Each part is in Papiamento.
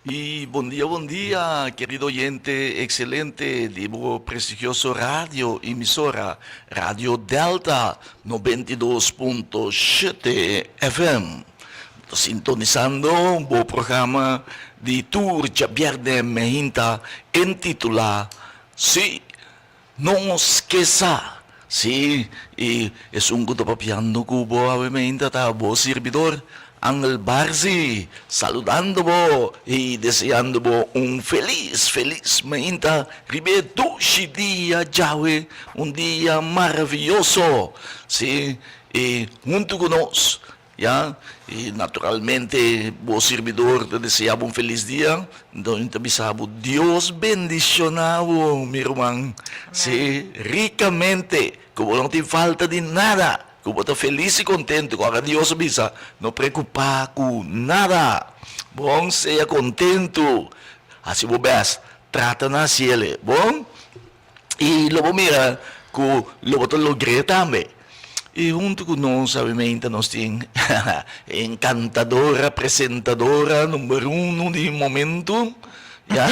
Y bon dia, bon dia, querido oyente excelente di bo prestigioso radio emisora Radio Delta 92.7 FM. Bo ta sintonisando bo programa di tur djabièrnè meinta intitulá Sí, nos ke sa. Sí, i esun ku ta papiando ku bo awe meinta ta bo sirbidor, Angel Barzi, saludando bo i deseando bo un felis, felis meinta riba e dushi dia djawe, un dia maraviyoso. Sí, i huntu ku nos Ya, i naturalmente bo sirbidor ta desea bo un felis dia, enton mi ta bisa bo Dios bendiciona bo mi ruman, si, ricamente, cu bo no tin falta di nada, cu bo ta felis i contento, cu ora Dios a bisa no preocupa cu nada, bon sea contento, haci bo best, trata na haciele, bon. I lo bo mira ku lo bo ta logr'é tambe. I huntu ku nos abimente nos tin e enkantadora presentadora number uno di momentu, ya,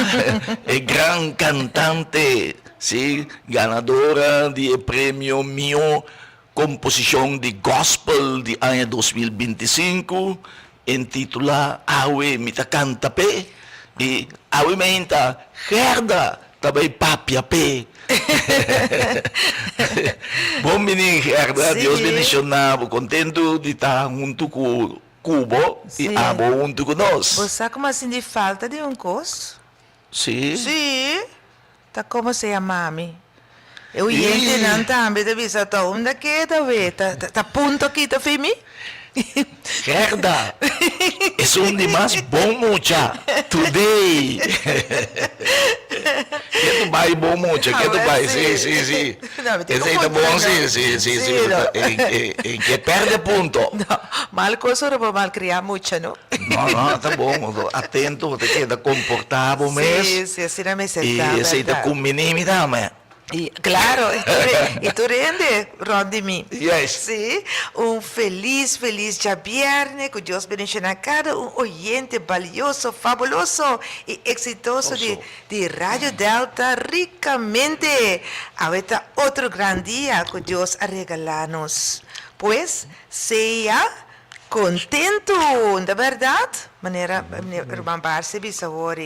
e gran kantante, si, ganadora di e premio Mihó Komposishon di Gospel di aña 2025, Intitulá Awe mi ta kanta p'e i awe meinta Gerda ta bai papia p'e. Bon bini Gerda, Dios bendishoná bo. Kontentu di ta huntu ku ku bo i abo huntu ku nos. Bo sa kuma sinti falta di un kos? Sí. Sí. Ta como sea mami. E oyentenan tambe ta bisa ta unda keda we ta ta punto kita fi mi. Gerda esun di mas bon mucha today. Ke tu bai bon mucha ke tu bai si si si esei ta bon si si si si e ke perde punto. No mal cos ora bo malcria mucha no. No, no, ta bon. Bo ta atento, bo ta keda komportá bo mes. Sí, sí, asina mester ta, I esei ta bèrdat. kumbiní mi tambe. I klaro, i tur i tur hende rònt di mi. Yes. Sí, un felis, felis djabièrnè, ku Dios bendishoná kada un oyente balioso, fabuloso i eksitoso di di Radio Delta rikamente. Awe ta otro gran dia ku Dios a regalá nos. Pues, sea Kontentu, ta bèrdat? Manera Ruman Barsi bisa awor.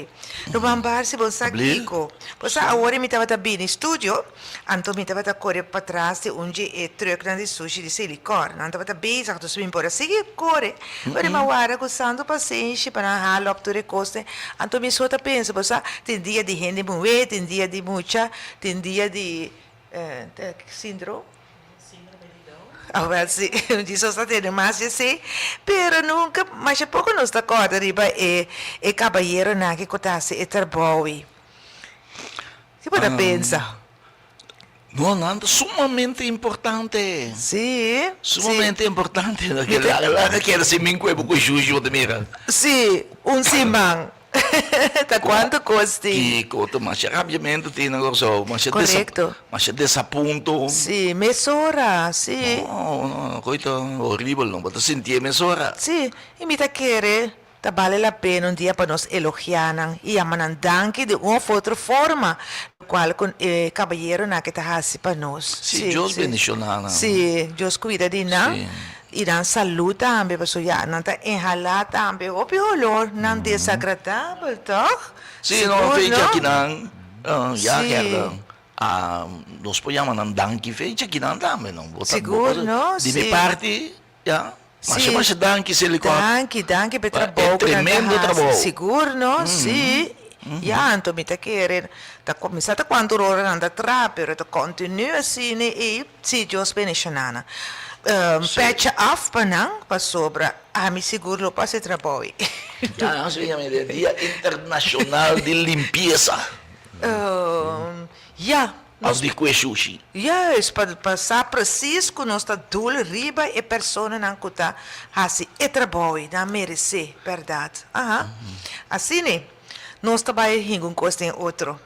Ruman Barsi, bo sa kiko? Bo sa awor mi tabata bini studio, anto mi tabata kore patras di un di e trùknan di sushi di Selikor. Nan tabata bezig, dus mi por a sigui kore. Pero mi a wara ku santu pasenshi pa nan hala òp tur e kosnan. Anto mi so ta pensa, bo sa, tin dia di hende muhé, tin dia di mucha, tin dia di sindrom. Awel si, Jesus ta tene mas di esei, pero nunka, masha poko nos ta kòrda riba e e kabayeronan aki ku ta hasi e trabou ei. Ki bo ta pensa? No, nan ta sumamente importante. Si, si. Sumamente importante. Laga keda sin min kuebo ku shushi bo ta mira. Si, un siman. Ta cuanto cos tin. Kico ta masha rabiamento tin na Corsou, masha Correcto. masha desapunto. Sí, mesora, sí. No, no, no, coy ta horibel, no, bo ta sintié mesora. Sí, y mi ta kere ta bale la pena un dia pa nos elogia nan y yama nan danki di un of otro forma, locual cu e cabayeronan aki ta haci pa nos. Sí, Dios bendiciona nan. Sí, Dios cuida di nan. Sí. I nan salú tambe, pasobra ya nan ta inhalá tambe hopi holor nan desagradabel, tòg? Sí, no, fecha akinan, ya Gerda, nos por yama nan danki fecha akinan tambe, no? Bo ta, Sigur, no? Di mi parti, ya, masha masha danki Selikor. Danki, danki pa e trabou ku nan ta hasi. Sigur, no? Sí. Ya, anto mi ta kere, ta mi sa ta kuantu ora nan ta traha, pero ta kontinu asina i si Dios bendishoná nan. Pecha af pa nan, pasobra ami sigur lo pasa e trabou ei. Ya, nan su yama e Dia Internashonal di Limpiesa. Ya. Of di kue shushi. Juist, pa pa sa precies ku nos ta dul riba e personanan ku ta hasi e trabou ei, nan meresé, bèrdat. Aha. Asina, nos ta bai hinga un kos den otro.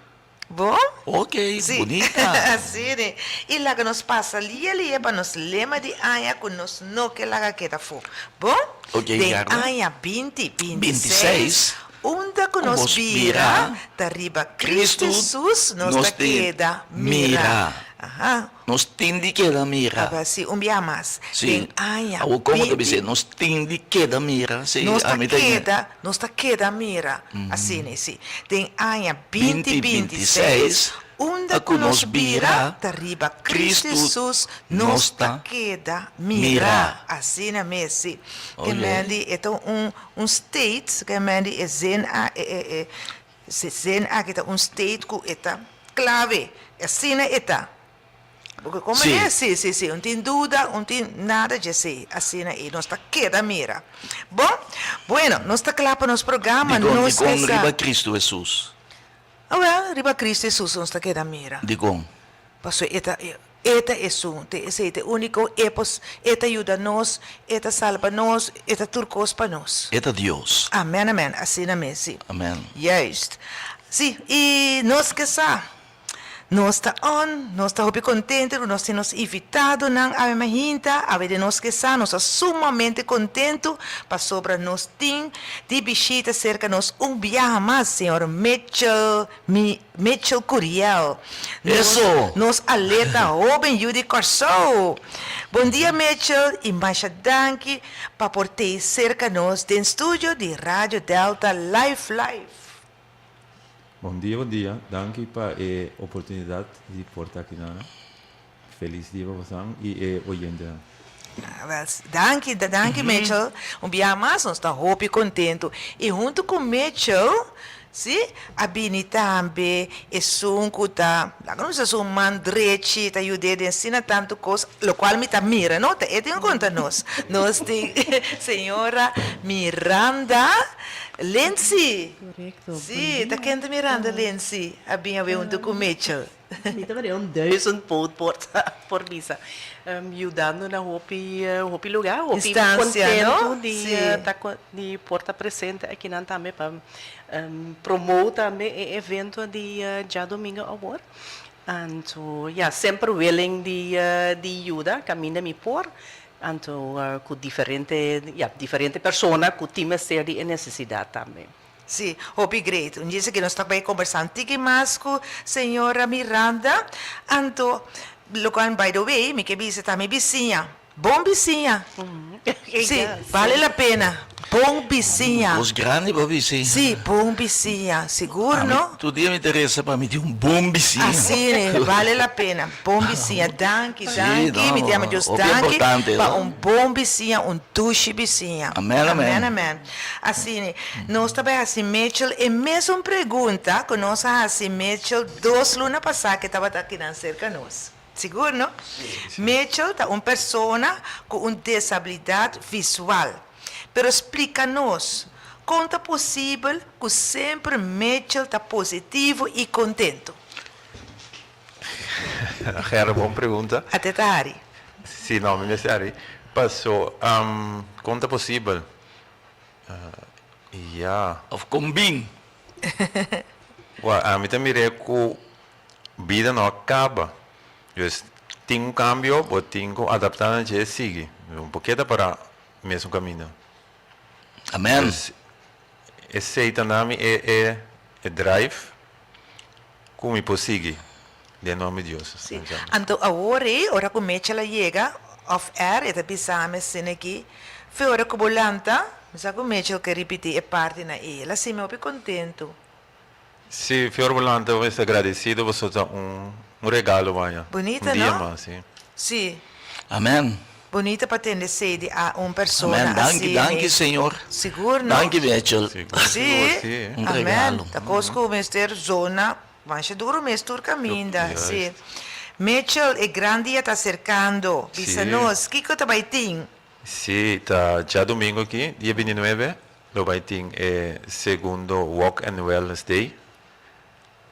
Bon? Ok, Sí. bunita. Asina. I laga nos pasa lia lia pa nos lema di aña ku nos no ke laga keda afó. Bon? Ok, Den Carla. aña 2026. 26. Unda ku nos bira, ta riba Kristu Hesus nos ta keda mira. Aha. Nos tin di keda mira. Aba si, un bia mas. Si. Den aña Awor komo ta binti. bis'é? Nos tin di keda mira. Si, Nos ta ami ta keda, nos ta keda mira. Asina, si. Den aña binti binti seis, unda ku nos bira, ta riba Kristu Hesus nos ta keda mira. Asina mes, si. Ke men di e ta un un state, ke men di e zin a e e e zin aki ta un state ku e ta klave. Asina e ta. Bo ke komprendé? Si, si, si. Un tin duda, un tin nada dje esei. Asina ei nos ta keda mira. Bon, bueno, nos ta kla pa nos programa. Dikon, Nos dikon ke sa. riba Kristu Hesus? Awel, riba Kristu Hesus nos ta keda mira. Dikon? Pasobra e ta, e ta esun, te esei ta e úniko, e por, e ta yuda nos, e ta salba nos, e ta tur kos pa nos. E ta Dios. Amen, amen. Asina mes, si. Amen. Juist. Si, i nos ke sa. Nos ta on, nos ta hopi kontento ku nos tin nos invitadonan awe mahinta, awe den nos ke sa nos ta sumamente kontentu pasobra nos tin di bishita serka nos un biaha mas señor Mitchell Mi Mitchell Curiel, nos Eso! nos aleta hoben yu di Kòrsou. Bon dia Mitchell i masha danki pa por tei serka nos den studio di Radio Delta Live Live. Bon dia, bon dia. Danki pa e oportunidad di por ta aki nana. Felis dia pa bosan y e oyentenan. Wel, danki, danki Mitchell. Un bia mas nos ta hopi contento. Y hunto cu Mitchell, si, a bini tambe esun cu ta, laga nos bisa su man drechi, ta yud'é den asina tanto cos, locual mi ta mira, no? Ta e tin cu conta nos. Nos tin señora Miranda Lindsay. Correcto. Sí, ta ken ta mirando Lindsay a bin awe hunto cu Mitchell. Mi ta mira un duizendpoot por por bisa. Yudando na hopi hopi lugar, hopi Instancia, no? contento di Sí. ta di por ta presente akinan tambe pa promote tambe e evento di djadomingo awor. Anto ya, semper willing di di yuda caminda mi por. Anto cu diferente, ya, diferente persona cu tin mester di e necesidad tambe. Sí, hopi great. Un djis aki nos ta bay combersa un tiki mas cu señora Miranda. Anto, locual by the way, mi ke bisa ta mi bisiña. Bon bisiña. Sí, bale la pena. Bon bisiña. Bos grandi bo bisiña. Sí, bon bisiña. Sigur, no? Ami tur dia mi ta resa pa mi tin un bon bisiña. Así, bale la pena. Bon bisiña. Danki, Sí, danki. no, Mi ta yama Dios hopi danki importante, pa no? un bon bisiña, un dushi bisiña. Amèn, amèn. Amèn, amèn. Asina, nos ta bai hasi Mitchell e mesun pregunta ku nos a hasi Mitchell dos luna pasá ku e tabata akinan serka nos. Sigur no? Mitchell ta un persona ku un desabilidat visual. Pero splika nos, kon ta posibel ku semper Mitchell ta positivo i kontentu? Gerda, bon pregunta. Ate ta hari. Si, no, mi mester hari. Paso, kon ta posibel? Ya. Of kon bin? Wak, ami ta mir'é ku Bida no a kaba. Dus tin un kambio, bo tin ku adaptá na dje sigui. No por keda para mesun kaminda. Amen. Dus esei ta na mi e e e drive ku mi por sigui den nòmber di Dios. Sí. Anto awor ei, ora ku Mitchell a yega off air, e ta bisa mi asina aki, Fe ora ku bo lanta, mi sa ku Mitchell ke ripití e partinan ei. El a sinmi hopi kontentu. Sí, Fior Volante bo mester agradecido pasobra ta un un regalo baña. Bunita Un dia no? mas, sí. Sí. Amen. Bunita pa tende esey di a un persona Amen. Danki, asina. danki Señor. Sigur no? Danki Mitchell. Sigur, Sí. sigur, sí. Un Amen. regalo. Ta cos cu mester zona masha duro mes tur caminda. Juist. Sí. Mitchell, e gran dia ta acercando. Bisa Sí. nos, kico ta bay tin? Sí, ta djadomingo aki, dia bintinuebe, lo bai tin e segundo Walk and Wellness Day,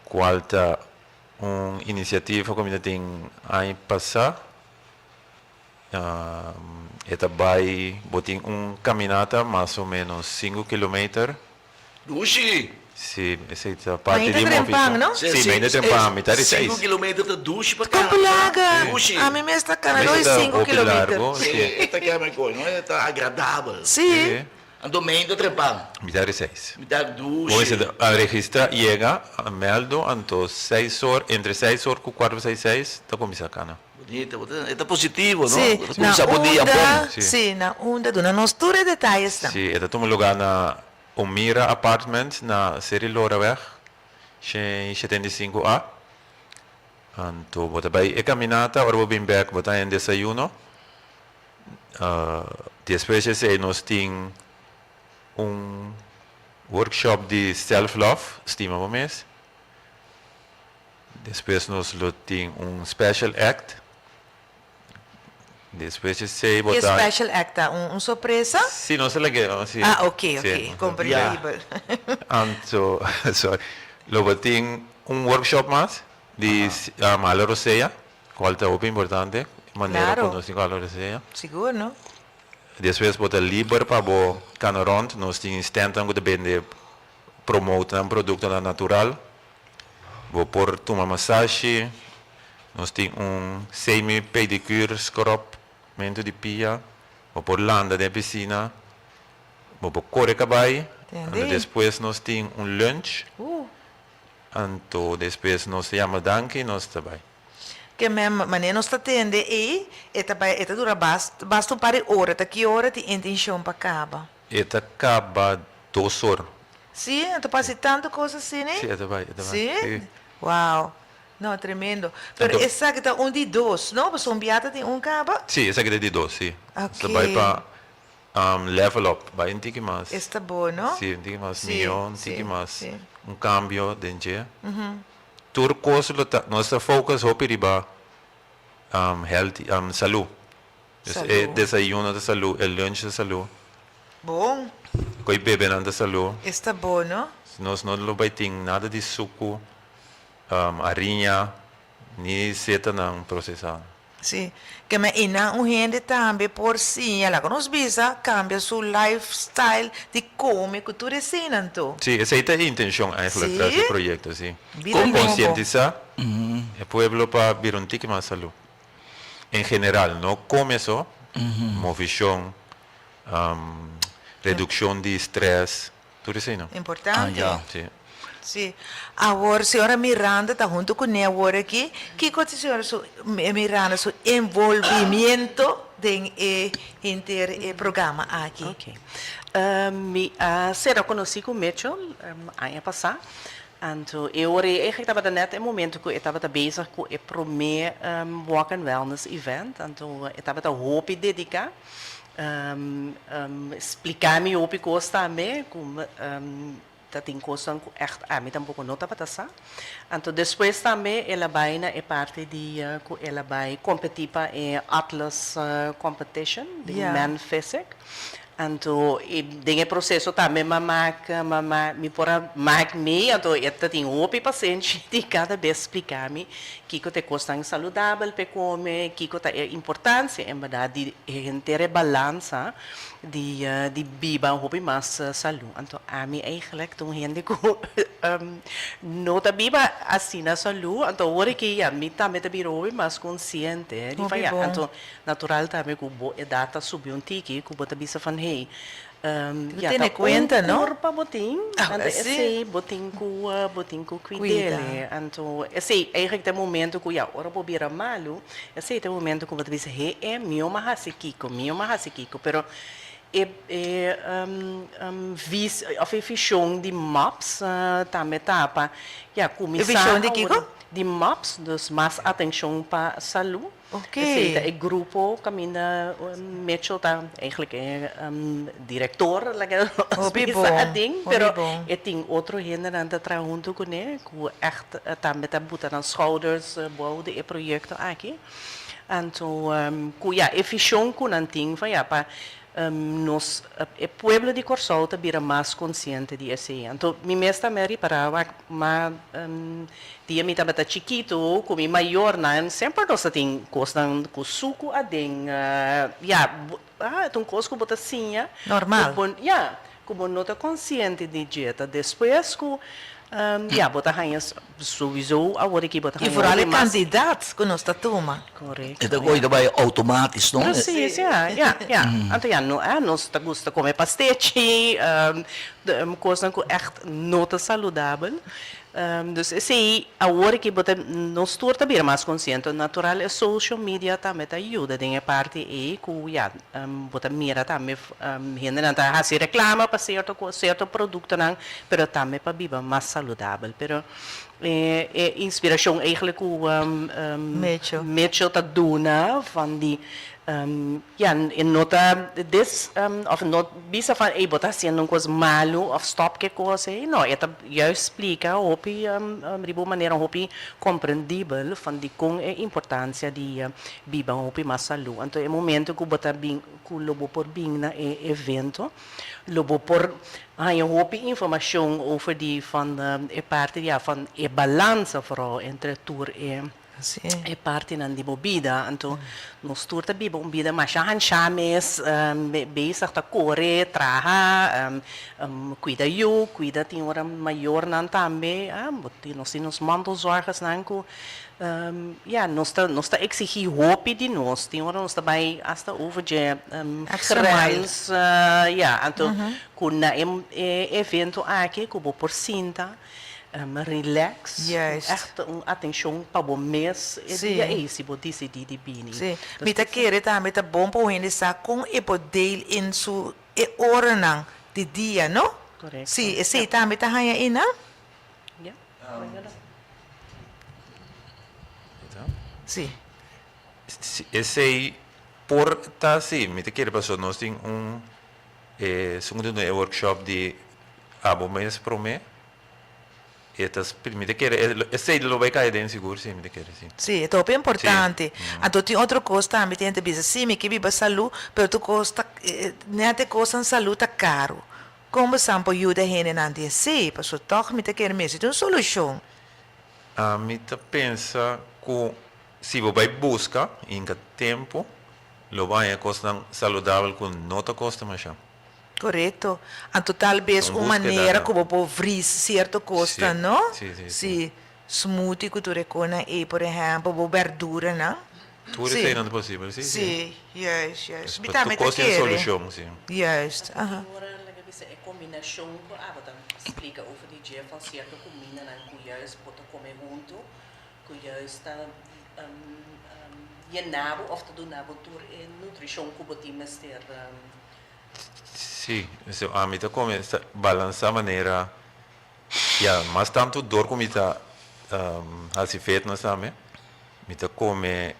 cual ta un iniciativa cu mi ta tin aña pasa. E ta bai, bo tin un caminata mas o menos cinco kilometer. Dushi! Si, esei ta parti Mainta di trempan, movishon. no? Si, mainta trempan, mitad di Sinku seis. kilometer ta dushi pa kana. Kon plaga! Dushi. Ami mes ta kana Mester doi ta sinku hopi kilometer. largo, Si, si. e ta keme koi, no? E ta agradabel. Si. Si. Anto meinta trepan. Mitar di seis. Mitar Bo dushi. mester a registra yega a meldo anto seis or entre seis or ku kuarto pa seis seis ta kuminsá kana. Bunita, bo ta e ta positivo no? Sí, Bo ta na kuminsá bo dia unda, bon. Sí. sí, na unda, duna nos tur e detayesnan. Sí, e ta tuma lugá na Omira Apartments na Seri Loraweg 175 A. Anto bo ta bai e kaminata, ora bo bin bek bo ta haña desayuno. Despues di esei nos tin un workshop di self love, stima bo mes. Despues nos lo tin un special act. Despues di esei bo Ke ta. special act ta? Un sorpresa? Si, nos ta lag'é, si. Ah, oke, oke, komprendibel. Anto, sorry, lo bo tin un workshop mas di Hala Rosea. Cual ta hopi importante, manera cu nos tin cu hala rosea. Sigur, no? Despues bo ta liber pa bo cana rond, nos tin standnan cu ta bende, promote nan productonan natural. Bo por tuma masashi, nos tin un semi pedicure scrub mento di pia, bo por landa den piscina, bo por core cabay, Tende. Despues nos tin un lunch. Anto despues nos ta yama danki nos ta bai. Ke men manera nos ta tende ei, e ta bai, e ta dura basta, basta un par di ora. Ta ki ora tin intencion pa kaba? E ta kaba dos or. Sí? Anto pasa tantu kos asina ei? Sí, e ta bai, e ta bai. Sí? Sí. Wow. No, tremendo. Pero Anto. esaki ta un di dos, no? Pasobra un biaha ta tin un kaba? Sí, esaki ta di dos, sí. Ok. Ta bai pa Level up, bai un tiki mas. Esta bo, no? Sí, un tiki mas Sí, mihó, un sí, tiki mas, sí. un cambio den dje. Tur cos lo ta, nos ta focus hopi riba healthy, salú. Dus e Salú. desayuno ta salú, e lunch ta salú. Bon. Koe bebenan ta salú. Esta bo, no? Nos no lo bai tin nada di suku, hariña, ni setanan procesá. Sí, ke men einan un hende tambe por siña, laga nos bisa, kambia su lifestyle di kome ku tur esei nan to. Sí, esei ta e intenshon eigenlijk tras Sí? e proyekto, sí. Bida nobo. Konsientisá e pueblo pa bira un tiki mas salú. En general, no kome so, movishon, redukshon di strès, Tur esei no. Importante. Ah, ya. Sí. Sí. Awor, señora Miranda ta hunto cu ne awor aki. Kico ta señora su, Miranda su envolvimiento den e henter e programa aki? Ok. Mi a sera conoci cu Mitchell aña pasa. Anto e ora ei eigenlijk tabata net e momento cu e tabata bezig cu e prome Walk and Wellness event. Anto e tabata hopi dedica. Spliká mi hopi kos tambe ku ta tin kosnan ku ègt ami tampoko no tabata sa. Anto despues tambe el a bai na e parti di ku el a bai kompetí pa e Atlas Competition di Men Physic. Anto e den e proseso tambe mi a mak mi por a mak mee anto e ta tin hopi pasenshi di kada bes spliká mi kiko ta e kosnan saludabel pa e kome, kiko ta e importansia en bèrdat di henter e balansa di di biba hopi mas salú. Anto ami eigenlijk ta un hende ku no ta biba asina salú, anto awor aki ya mi tambe ta bira hopi mas konsiente di Hopi ya, bon. anto natural tambe ku bo edat ta subi un tiki ku bo ta bisa van hey Bo ya tene ta un kuenta no? kurpa bo tin, Ah, anto si. esei bo tin ku bo tin ku Kuida. kuid'é. Anto esei eigenlijk ta e momento ku ya ora bo bira malu, esei ta e momento ku bo ta bisa he e mi oma hasi kiko, mi oma hasi kiko, pero e e vis òf e vishon di MAPS tambe ta pa ya E kuminsá vishon di awor kiko? di MAPS, dus mas atenshon pa salú. Esei ta e grupo kaminda Mitchell ta eigenlijk e direktor, laga nos bisa aden, pero e tin otro hendenan ta traha huntu kuné ku ègt tambe ta buta nan schouders bou di e proyekto aki. Anto ku ya e vishon ku nan tin van ya pa nos e pueblo di Kòrsou ta bira mas konsiente di esei. Anto mi mes tambe a ripará wak ma Dia mi tabata chikitu ku mi mayornan semper nos ta tin kosnan ku suku aden. Ya, ta un kos ku bo ta siña. Normal. Ku bo, ya, ku bo no ta konsiente di dje ta despues ku ya bo ta haña souiso awor aki bo ta I haña vooral hopi e mas. kantidat ku nos ta tuma. Korekto, E ta ya. koe ta bai outomatis, no? Precies, ya, ya, ya. Anto ya no, nos ta gusta kome pastechi, kosnan ku ègt no ta saludabel. Dus esei awor aki bo ta, nos tur ta bira mas konsiente. Natural e social media tambe ta yuda den e parti ei ku ya bo ta mira tambe hendenan ta hasi reklama pa sierto kos, sierto produktonan, pero tambe pa biba mas saludabel. Pero e e inspirashon eigentlik ku Mitchell. Mitchell ta duna van di Ya, e no ta des of no bisa van ey bo ta haciendo un cos malo of stop ke cos ey, no, e ta juist splica hopi riba un manera hopi comprendibel van dicon e importancia di biba hopi mas salud. Anto e momento cu bo ta bin, cu lo bo por bin na e evento, lo bo por haña hopi informacion over di van e parti ya van e balansa vooral entre tur e. E partinan di bo bida. Anto nos tur ta biba un bida masha hanshá mes, bezig ta kore, traha, kuida yu, kuida tin ora mayornan tambe. Nos tin nos mantelzorgersnan ku ya nos ta nos ta eksigí hopi di nos. Tin ora nos ta bai asta over dje grens ya. Anto ku na e evento aki ku bo por sinta. Relax, Juist. echt un atencion pa bo mes e Sí. dia ei si bo dicidi di bini. Sí. Dus Mi ta kere tambe ta bon pa un hende sa kon e por deel in su e oranan di dia, no? Correcto. Sí, esei tambe ta haña einan? Ja. Sí. Sí, esei por ta así. Mi ta kere pasobra nos tin un E segundo duna e workshop di abo mes prome e ta mi ta kere esei lo bai kai den sigur si mi ta kere si. Si, e ta hopi importante. Anto tin otro kos tambe tin hende ta bisa, si mi ke biba salu, pero tur kos ta nèt e kosnan salu ta karu. Kon bo san por yuda hendenan di esei? Pasobra tòg mi ta kere mester tin un solushon. Ami ta pensa ku si bo bai buska hinka tempu Lo bo haña kosnan saludabel ku no ta kosta masha. Korekto. Anto tal bes un manera ku bo por vris sierto kosnan, no? Si, si, si. Si, smoothie ku tur e konan ei, por ehèmpel, bo bèrduranan. Tur eseinan ta posibel, si, si. Si, juist, juist. Mi Tur tambe ta kos tin kere. solushon, si. Juist, aha. Ora laga bisa e kombinashon ku abo ta splika over di dje van sierto kumindanan ku juist bo ta kome huntu, ku juist ta yena bo of ta duna bo tur e nutrishon ku bo tin mester. Sí, so ami ta kome balansa manera, ya, mas tantu dor ku mi ta hasi fitness tambe, mi ta kome,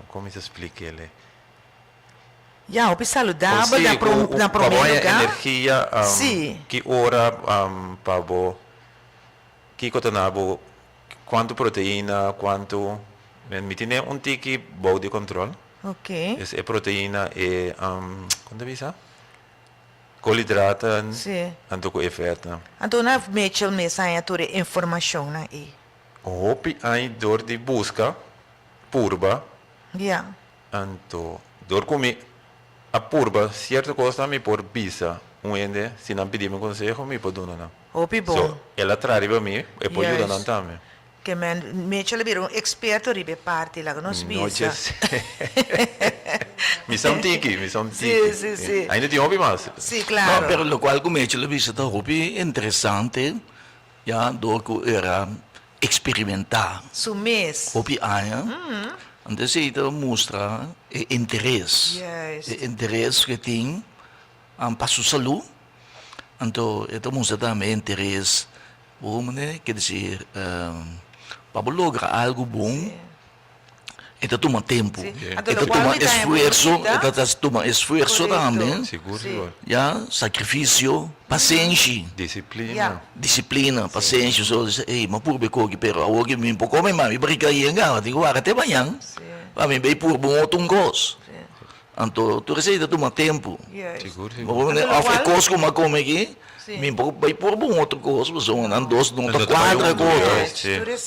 kon mi ta splik'el? Ya, hopi saludabel na prome lugar. Pa bo haña energia, ki ora pa bo Kiko ta na bo kuantu proteina, kuantu, mi tene un tiki bou di kontrol. Ok. Dus e proteina, e, kon ta bisa? Koolhidraten, Sí. anto ku e vètnan. Anto na Mitchell mes haña tur e informashonnan ei. Hopi aña dor di buska, purba. Ya. Anto dor ku mi a purba sierto kosnan mi por bisa un hende si nan pidi mi konseho mi por duna nan. Hopi bon. So el a traha riba mi e por yuda nan tambe. Ke men Mitchell a bira un eksperto riba e parti laga nos No bisa. dje Mi sa un tiki, mi sa un tiki. Si, si, si. Ainda tin hopi mas. Si, klaro. No, pero lokual ku Mitchell a bisa ta hopi interesante ya dor ku era Experimentá. Su mes. Hopi aña. Anto esei ta mustra e interes. Juist. E interes ku e tin pa su salú. Anto e ta mustra tambe e interes bo manera ke desir pa bo logra algu bon. E ta tuma tempu. E ta tuma esfuerso, e ta tuma esfuerso tambe. Sigur, sigur. Ya, sakrifisio, pasenshi. Disiplina. Disiplina, pasenshi. So di ey, mi a purba e koki, pero awor ki mi por kome mas, mi barika yenga, mi tin ku wak te mañan pa mi bay purba un otro un kos. Anto tur esei ta tuma tempu. Sigur, sigur. Bo por mira of e kos ku mi a kome aki, mi por bai purba un otro kos, pasobra nan dos no ta kuadra ku otro.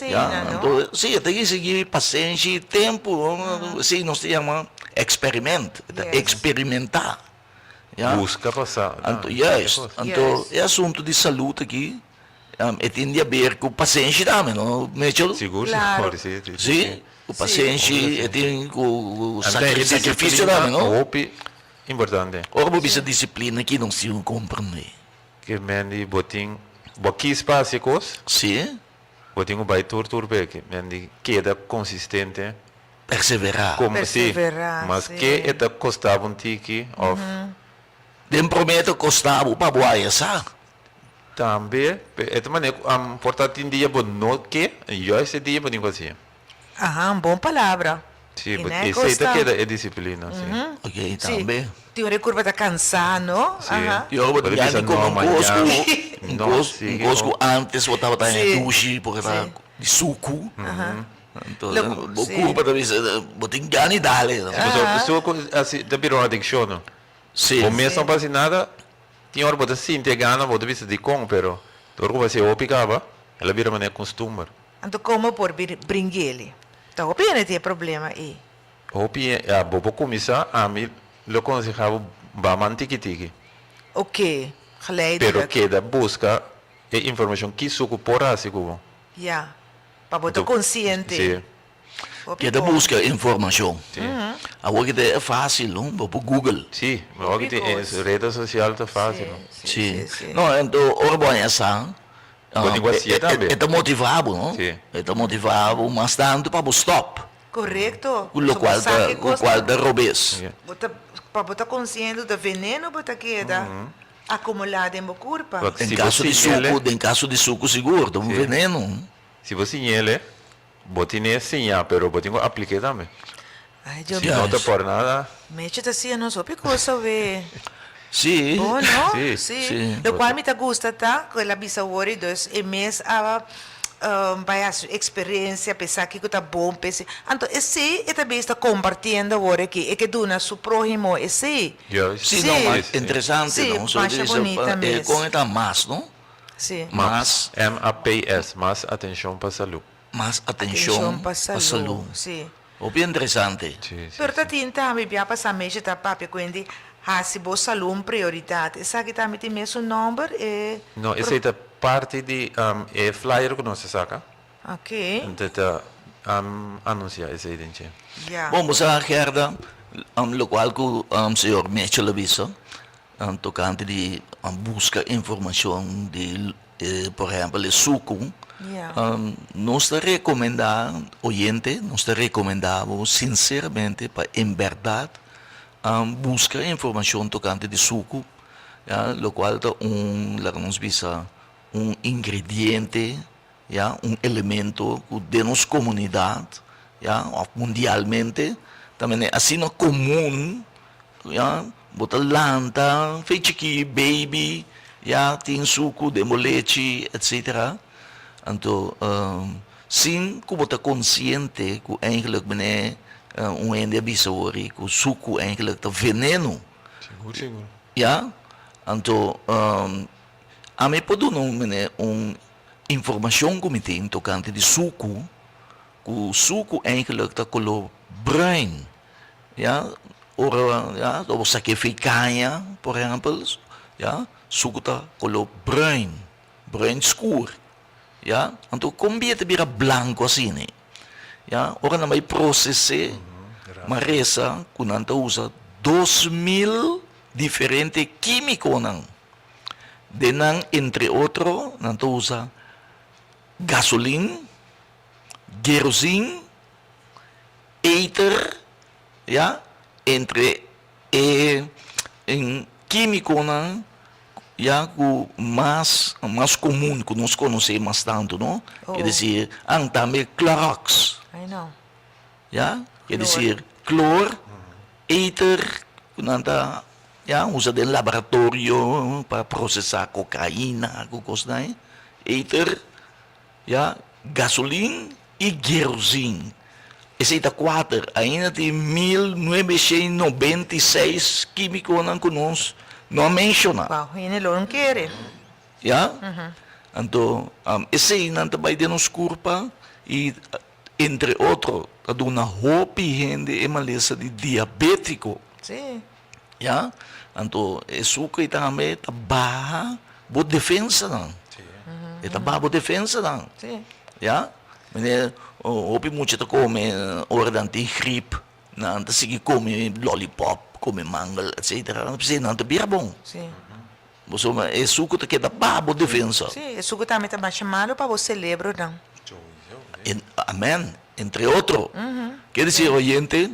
Ya, anto si e ta exigí pasenshi i tempu, esei nos ta yama eksperiment, ta eksperimentá. Ya. Busca pa sa. Anto, juist. Anto, e asunto di salud aki, e tin di haber cu pasenshi tambe, no, Mitchell? Sigur, Claro. sigur, si, si, si. Si, cu pasenshi, e tin cu Anto, e sacrificio tambe, disciplina no? hopi importante. Ora bo bisa disciplina aki, nos tin cu comprende. Ke men di bo tin, bo kies pa haci cos. Si. Bo tin cu bay tur tur p'e, men di keda consistente. Perseverá. Como si, Perseverá, mas sí. ke e ta kosta bo un tiki of. Den promé e ta kosta bo pa bo haya sa. Tambe, e ta manera ku por ta tin dia bo no ke, juist e dia bo tin ku hasié. Aha, un bon palabra. Sí, I bo, no e esei ta kosta. keda e disiplina, sí. Ok, Sí, tambe. tin ora e kurpa ta kansá, no? Sí. Aha. I ora bo Bo tin ta gana bisa di kome no, un kos ku, mañana un no, kos, un sigui kos ku no. antes bo tabata haña Sí, dushi porque ta sí. di suku. Aha. Anto, Lo, bo sí. kurpa ta bisa, bo tin gana di dale. Sí, pasobra suku asi ta bira un adikshon, no? Sí. Bo mes no por hasi nada, tin ora bo ta sinti e gana, bo ta bisa dikon, pero dor ku bo hasi hopi kaba, el a bira manera kustumber. Anto komo por bring'eli? Ta hopi hende tin e problema ei. Hopi hende, ya, bo por kuminsá, ami lo konsehá bo ba man tiki tiki. Oké, geleidelijk. Pero keda buska e informashon ki suku por hasi ku bo. Ya. Pa bo ta konsiente. Sí. Hopi Keda bon. buska informashon. Sí. Awor ki ta e fásil, no? Bo por Google. Sí, awor ki tin e redes sosial ta fásil, no? Sí, sí, sí. No, anto ora bo haña sa, Bo tin ku hasié tambe. e ta motivá bo, no? Sí. E ta motivá bo mas tantu pa bo stòp. Korekto. Ku lokual So bo sa ta, ke ku kos kual ta robes. Bo ta, pa bo ta konsiente ta veneno bo ta keda akumulá den bo kurpa. Bo Den si bo kaso di siñ'el suku, den kaso di suku sigur ta un Sí. veneno. Si bo siñ'el, bo tine siña, pero bo tin ku aplik'é tambe. Ay, Dios Si mío. no ta por nada. Mechi ta siña nos hopi cosa we. Sí. Bo no? Sí. Sí. Sí. Locual mi ta gusta ta cu el a bisa awor y dus e mes a bay haci su experiencia pa e sa kico ta bon pa esey. Anto esey e ta bes ta compartiendo awor aki, e ke duna su prohimo esey. Juist. Sí, Sí. no, ma interesante, Sí, no? So masha dice, bonita mes. con e ta mas, no? Sí. Mas. MAPS, mas atencion pa salud. Mas atencion Atencion pa pa salud. salud. Sí. Hopi interesante. Sí, sí, Pero ta sí. tin tambe bia pasa meshi ta papia ku hende hasi bo salú un prioridat. Esaki tambe tin mesun nòmber? E No, esei ta parti di e flyer ku nos a saka. Ok. Anto ta anunsiá esei den dje. Ya. Bon, bo sa Gerda, lokual ku señor Mitchell a bisa tokante di buska informashon di Por ehempel e suku, nos ta recomenda oyente, nos ta recomenda bo sinceramente pa en berdad busca informacion tocante di suku, ya, locual ta un, laga nos bisa, un ingrediente, ya, un elemento cu den nos comunidad, ya, of mundialmente ta mene asina comun. Ya, bo ta lanta fe chikí, baby, ya tin suku den bo lechi, etcetera. Anto, sin ku bo ta konsiente ku eigenlijk mene un hende a bisa wori ku suku eigenlijk ta veneno. Sigur, sigur. Ya, anto ami por duna un mene un informashon ku mi tin tokante di suku, ku suku eigenlijk ta koló bruin. Ya, ora ya lo bo saki fi kaña, por ehèmpel, ya, suku ta koló bruin, bruin skur, ya. Anto kon bia ta bira blanku asina? Ya, ora nan bai proses'é, m'a resa ku nan ta usa 2000 diferente kímikonan. Den nan, entre otro, nan ta usa gasolin, kerosine, Ether, ya, entre e kímikonan, ya, ku mas mas komun, ku nos konosé mas tantu, no? Ke desir, an tambe Clorox. Ya, ke desir klor, ether, ku nan ta, ya, usa den laboratorio pa prosesá kokaina ku kosnan ei. Ether. Ya, gasolin i gerozin. Esei ta kuater. Ainda tin 1996 kímikonan ku nos no a menshoná. Wou, hende lo no kere. Ya? Anto, eseinan ta bai den nos kurpa i, entre otro, ta duna hopi hende e malesa di diabétiko. Sí. Ya? Anto e suku ei tambe ta baha bo defensanan. E ta baha bo defensanan. Ya. Manera hopi mucha ta kome ora nan tin grip, nan ta sigui kome lollipop, kome mangel, etcetera. P'esei nan ta bira bon. Pasobra e suku ta keda baha bo defensa. Sí, e suku tambe ta masha malu pa bo celebronan. Amen. Entre otro. Ke disi oyente,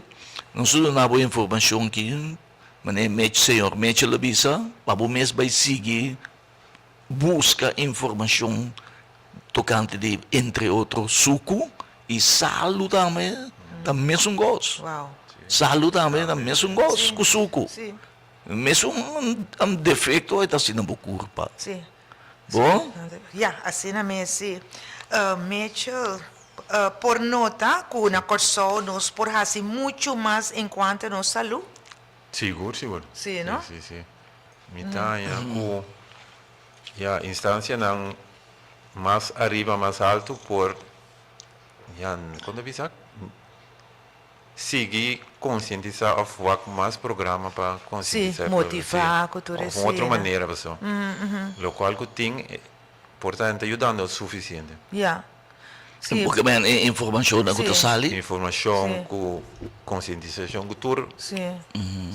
nos ta duna bo informashon aki, manera Mitch, señor Mitchell a bisa, pa bo mes bai sigui buska informashon tokante di entre otro suku i salu tambe ta mesun kos. Salu tambe ta mesun kos ku suku. Mesun defekto e ta hasi na bo kurpa. Bo? Ya, asina mes si. Mitchell, por nota ku na Kòrsou nos por hasi muchu mas enkuanto nos salú? Sigur, sigur. Sí, no? Sí, sí. Mi ta haña ku ya instansianan mas ariba, mas altu por, ya, kon ta bisa? Sigui konsientisá òf wak mas programa pa konsientisá e pueblo. Motivá ku tur esei. Òf un otro manera paso. Lokual ku tin por ta ta yudando sufisiente. Ya. Si. Porque men e informashonnan ku ta sali. Informashon ku konsientisashon ku tur. Si.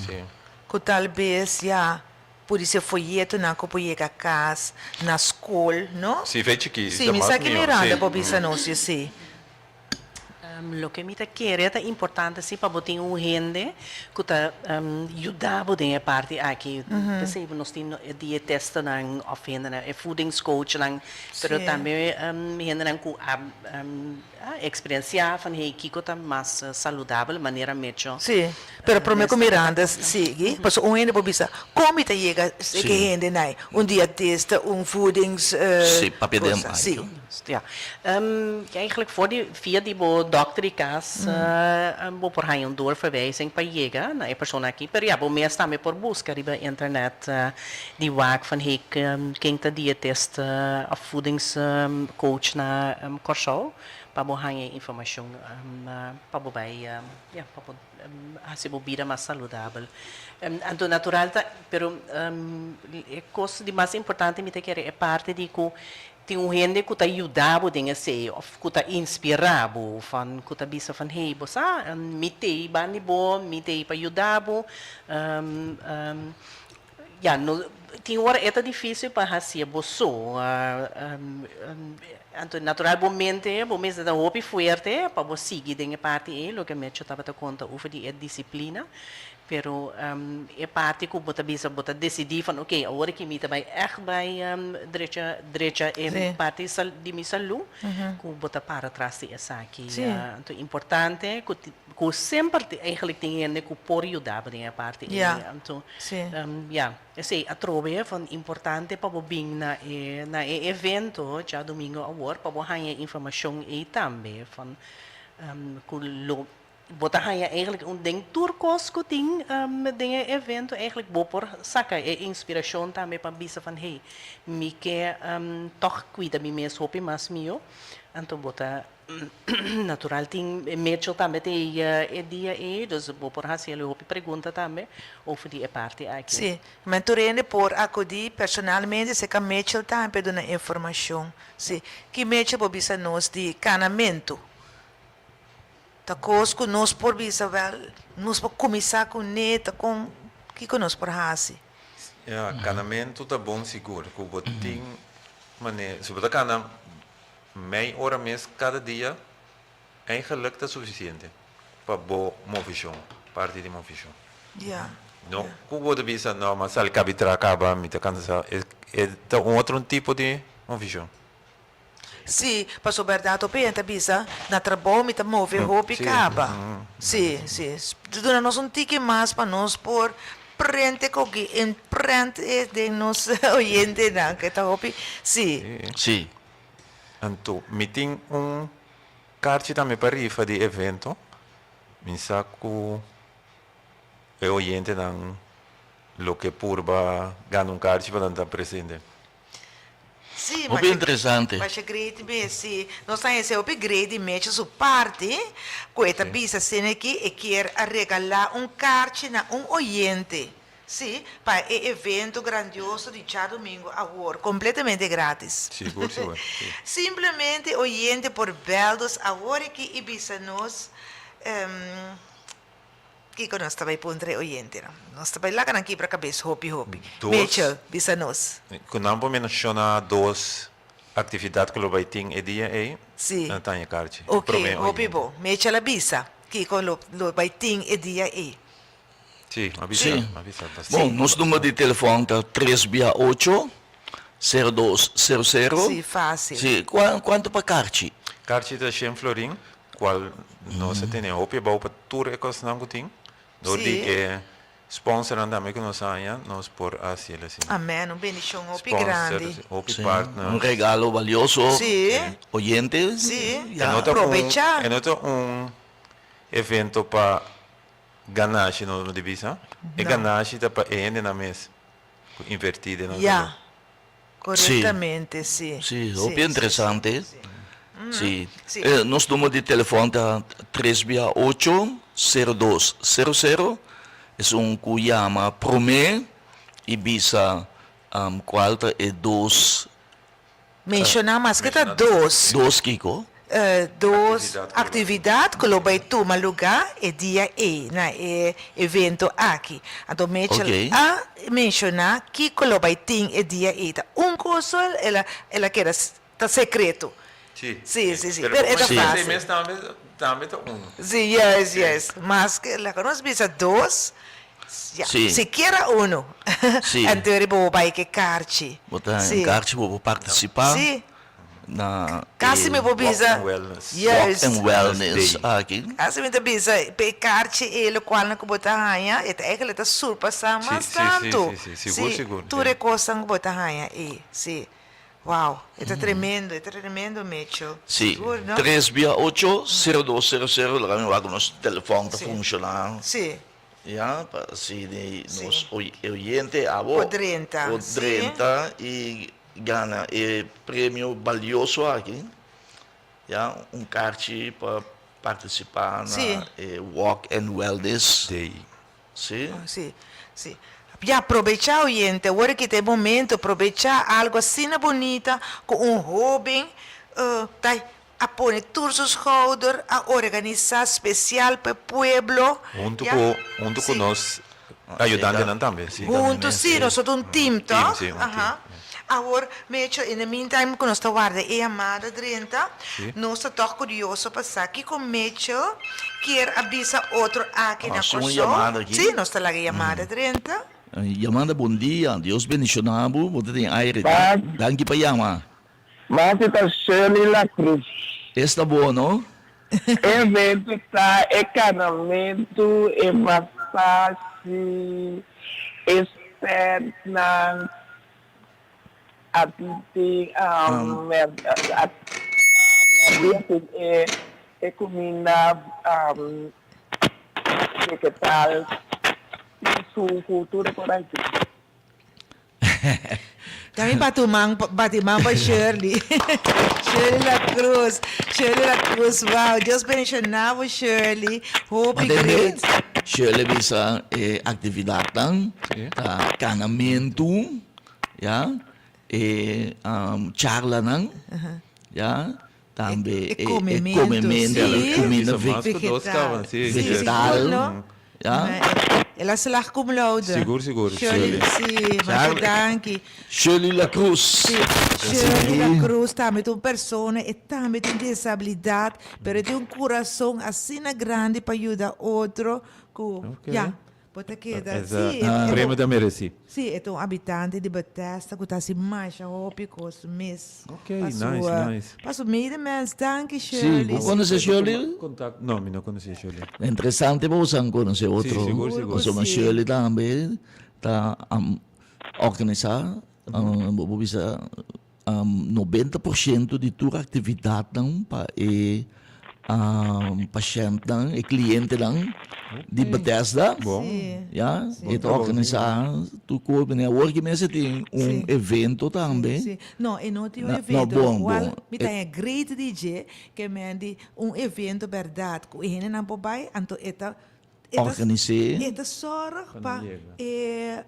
Si. Ku tal bes ya pudi ser foyetonan ku por yega kas, na skol, no? Si, fe chikí. Si, mi sa ki Miranda por bisa nos esei. Loke mi ta kere ta importante si pa bo tin un hende ku ta yuda bo den e parti aki. P'esei nos tin e dietestanan òf hendenan, e voedingscoachnan, pero tambe hendenan ku a eksperensiá van hey kiko ta mas saludabel manera mecho. Sí, pero prome ku Miranda sigui, pasobra un hende por bisa, kon mi ta yega ke hendenan? Un dietista, un voedings. Sí, papia den Sí. Ja. Eigenlijk for di via di bo dokter di kas bo por haña un doorverwijzing pa yega na e persona aki. Pero ja, bo mes tambe por buska riba internet di wak van hey ken ta dietist of voedingscoach na Kòrsou pa bo haña e informashon pa bo bai ja pa bo hasi bo bida mas saludabel. Anto natural ta pero e kos di mas importante mi ta kere e parti di ku Tin un hende ku ta yuda bo den esei òf ku ta inspirá bo van ku ta bisa van hey bo sa mi t'ei banda di bo, mi t'ei pa yuda bo. Ya no tin ora e ta difísil pa hasié bo so. Anto natural bo mente bo mester ta hopi fuerte pa bo sigui den e parti ei loke Mecho tabata konta over di e disiplina. Pero e parti ku bo ta bisa bo ta desidí van oke awor aki mi ta bai ègt bai drecha drecha e parti di mi salú ku bo ta para tras di esaki. Anto importante ku ku semper eigenlijk tin hende ku por yuda bo den e parti ei. Anto ya esei atrobe van importante pa bo bin na e na e evento djadumingu awor pa bo haña e informashon ei tambe van ku lo Bo ta haña eigenlijk un den tur kos ku tin den e evento eigenlijk bo por saka e inspirashon tambe pa bisa van hey mi ke tòg kuida mi mes hopi mas mihó. Anto bo ta natural tin Mitchell tambe ta e dia ei dus bo por hasi el hopi pregunta tambe over di e parti aki. Sí, men tur hende por akudí personalmente serka Mitchell tambe pa e duna informashon. Sí, ki Mitchell bo bisa nos di kanamentu? Ta kos ku nos por bisa, wèl, nos por kuminsá kuné, ta kon, kiko nos por hasi? Ya, kanamentu ta bon sigur, ku bo tin manera, si bo ta kana mei ora mes kada dia, eigenlik ta sufisiente pa bo movishon, parti di movishon. Ya. No ku bo ta bisa, no, mi a sali kabi traha kaba, mi ta kansa, e ta un otro tipo di movishon. Sí, pasobra bèrdat hopi hende ta bisa, na trabou mi ta move hopi kaba. Sí, sí. Duna nos un tiki mas pa nos por prente koki en prent e den nos oyentenan ke ta hopi, sí. Sí. Anto mi tin un karchi tambe pa rifa di evento. Mi sa ku e oyentenan lo ke purba gana un karchi pa nan ta presente. Sí, Hopi interesante. Masha great mes, sí. Nos ta hesé hopi great di Mecha su parti, ku e ta bisa asina aki e kier a regalá un karchi na un oyente. Sí, pa e evento grandioso di djadumingu awor, completamente gratis. Sigur, sigur, si. Simplemente oyente por bel nos awor aki i bisa nos kiko nos ta bai puntra e oyentenan. Nos ta bai laga nan kibra kabes hopi hopi. Dos. Mitchell, bisa nos. Ku nan por menshoná dos aktividat ku lo bai tin e dia ei, Sí. nan ta haña karchi. E Oké, promé hopi oyente. bo. Mitchell a bisa kiko lo lo bai tin e dia ei. Sí, m'a bisa, Sí. m'a bisa bastante. Bon, nos numero di telefòn ta tres bia ocho, sero dos, sero sero. Sí, fácil. Sí, kua, kuantu pa karchi? Karchi ta shen florin, kual nos a tene hopi abou pa tur e kosnan ku tin. Dor di Sí. e sponsornan tambe ku nos haña, nos por a hasiel asina. Amén, un bendishon hopi Sponsor, grandi. hopi Sí, partners. un regalo valioso. Sí. Oyente. Sí. Ya. E no ta un, Aprovechá. e no ta un evento pa Ganashi no no di bisa. E ganashi ta pa e hendenan mes ku invertí den nan Ya, salú. korektamente, si. Sí, hopi interesante. Sí. Sí. Nos numero di telefòn ta tres bia ocho, sero dos, sero sero. Esun ku yama promé i bisa kual ta e dos Menshoná maske ta dos. Dos kiko? Dos aktividat ku lo bai tuma lugá e dia ei na e evento aki. Anto Mitchell a menshoná kiko lo bai tin e dia ei. Ta un kos so el a el a keda ta sekreto. Sí. Sí, sí, sí. Pero Pero e ta como fásil. esei mes tambe tambe ta uno. Sí, yes, yes. Maske laga nos bisa dos. Ya, Sí. sikiera uno. Sí. Anto riba bo bai ke karchi. Bo ta Sí. un karchi bo por partisipá Sí. na Kasi e mi por Walk bisa. and Wellness. Walk Juist. and Wellness Day. aki. Kasi mi ta bisa pa e karchi e lokualnan ku bo ta haña, e ta eigenlijk ta surpasá Sí, mas sí, sí, tantu. sí, sí. Sigur, sigur, Tur sí. e kosnan ku bo ta haña ei. Sí. Wow, e ta tremendo, e ta tremendo Mitchell. Sí. Sigur, no? Tres bia ocho, sero dos, sero sero, laga mi wak ku nos telefòn ta Sí. funshoná. Sí. Ya, pa así di Sí. nos oyente abo Por drenta, por sí. drenta y gana e premio balioso aki. Ya, un karchi pa participa na Sí. e Walk and Wellness Day. Sí. Sí, sí. Ya, probecha oyente, awor ki ta e momento, probecha algo asina bunita ku un hoben ta A pone tur su schouder, a organisá spesial pa e pueblo. Huntu Ya. ku huntu ku Sí. nos ayudantenan tambe, sí. Huntu, sí, nos ta un team, Team, tòg? sí, un team. Aha. Awor, Mecho, in the meantime ku nos ta warda e yamada drenta, Sí. nos ta tòg kurioso pa sa kiko Mecho kier a bisa otro aki na Ah, sí, un Kòrsou. yamada aki. Sí, nos ta laga e yamada drenta. Yamada, bon dia. Dios bendishoná bo. Bo ta den aire. Bye. Danki pa yama. Masi ta Shirley La Cruz. Esta bo no? E evento ta e kanamentu, e masashi, e standnan, a tin tin merdia tin e kuminda vegetal, tin suku, tur e por aki. También pa tu man, bati man pa Shirley. Shirley La Cruz. Shirley La Cruz, wow. Dios bendiciona bo Shirley. Hopi great. Shirley bisa e actividadnan, ta canamentu, ya, e charlanan, ya, Tambe E komementu, e kuminda vegetal. Vegetal, ya. El a slag cum laude. Sigur, sigur. Shirley, si, masha danki. Shirley La Cruz. Si, Shirley La Cruz tambe ta un persona, e tambe tin desabilidat, pero e tin un kurason asina grandi pa yuda otro ku, ya. Bo ta keda, Esa sí, e ta- premio ta mereci. Sí, e ta un habitante di Bethesda ku ta hasi masha hopi kos mes. Ok, pa su, nice, eh, nice. Pa su medemens. Danki, Sí, Shirley. bo konosé Shirley? Contact, no, mi no konosé Shirley. Interesante bo san konosé otro. sigur, sigur. Pasobra Sí. Shirley tambe ta organisá, bo por bisa 90 por ciento di tur actividadnan pa e pashentnan, e clientenan di Bethesda. Bon. Ya, e ta organisa tur cos. Bini awor ki mester tin un evento tambe. Sí. No, e no tin un No, evento. bon, Cual bon. mi ta haña great di dje, ke men di un evento berdad ku e hendenan por bai, anto e ta. Organis'é. E ta sòrg pa e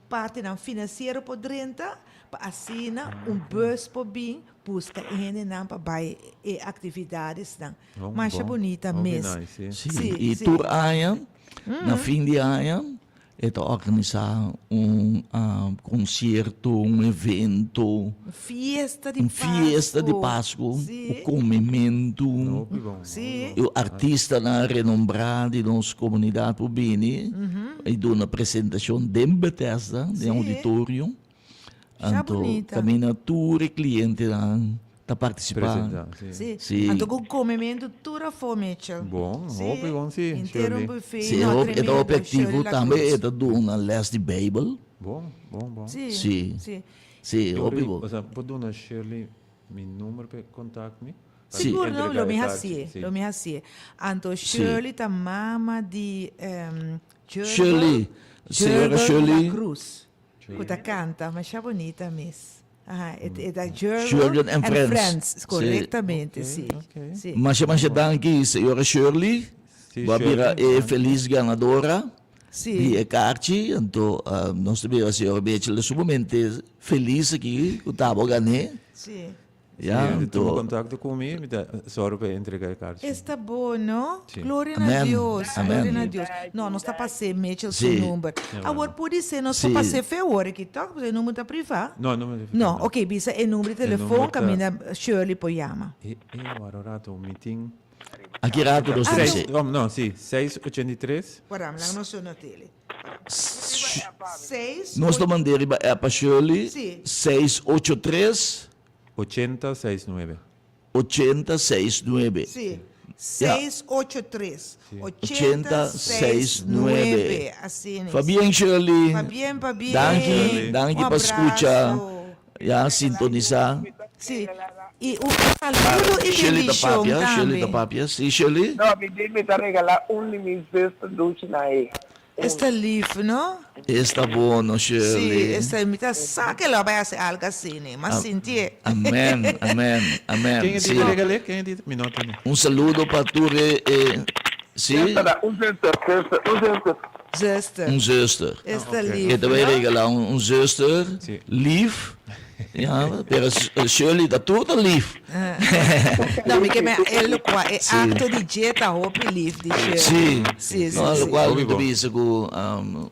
partinan finansiero por drenta pa asina un bus por bin buska e hendenan pa bai e aktividadesnan. Masha bunita mes. Sí, i tur aña na fin di aña E ta organisá un konsierto, un evento. Un fiesta di Pasku. Un fiesta di Pasku ku komementu. Sí. I artistanan renombrá di nos komunidat por bini i duna presentashon den Bethesda, den auditorio. Anto kaminda tur e klientenan ta partisipá. Sí. Sí. Anto ku komementu tur afó, Mitchell. Bon, hopi bon sí, Shirley. Henter un buffet. Sí, e ta hopi aktivo. Tambe e ta duna lès di Beibel. Bon, bon, bon. Sí. Sí. Sí, hopi bon. Osea, por duna Shirley mi number pa e kontakt mi? Sigur no, lo mi hasié, lo mi hasié. Anto Shirley ta mama di Shirley, señora Shirley. La Cruz. Ku ta kanta masha bunita mes. Aha, e ta Jurgen and Friends. Korektamente, si. Masha masha danki señora Shirley. Bo a bira e felis ganadora di e karchi. Anto nos ta bira señora Mitchell sumamente felis aki ku ta bo gané. Si. Ya, Si, anto. tuma contacto cu mi, mi ta sòru pa e entrega e karchi. Esta bo, no? Sí. Gloria na Amen. Dios, Amen. gloria na Dios. No, nos ta pas'é Mitchell su Sí. number. Awor pudi ser nos por Sí. pas'é fe awor aki tok, pasobra e number ta privá. No, e number ta privá. No, ok, bisa e number di E number telefon ta. kaminda Shirley por yama. E, e, wara un rato, mi tin. Aki rato nos ta Seis, bis'é. oh, no, si, seis ochenta i tres. Wara, laga nos not'é. Seis, Nos ta mand'é riba app pa Shirley, Sí. 683. Ochenta seis nuebe. Ochenta seis nuebe. Sí. Seis ocho tres. Ochenta seis nuebe. Asina. Pabien Shirley. Pabien, pabien. Danki, danki Un pa skucha. abrazo. Ya sintonisa. Sí. I un saludo i Shirley ta bendishon papia, Shirley ta tambe. papia. Sí Shirley? No, mi di mi ta regala un di mi zuster dushi na e. Esta lief, no? Esta bono, Shirley. Sí, esta mi ta sa ke lo bai hasi algo asina, m'a sintié. Amen, amen, amen. Ken e Sí. di ta regal'é? Ken e di? Mi no tende. Un saludo pa tur e, e, sí? Zuster, un zuster, zuster, un zuster. Zuster. Un zuster. Esta lief, E ta bai no? regalá un, un zuster Sí. lief. Ja, pero Shirley ta tur ta lief. No, mi ke men e lokual, e Sí. akto di dje ta hopi lief di Shirley. Sí. Sí, sí, No, sí. lokual Hopi mi ta bon. bisa ku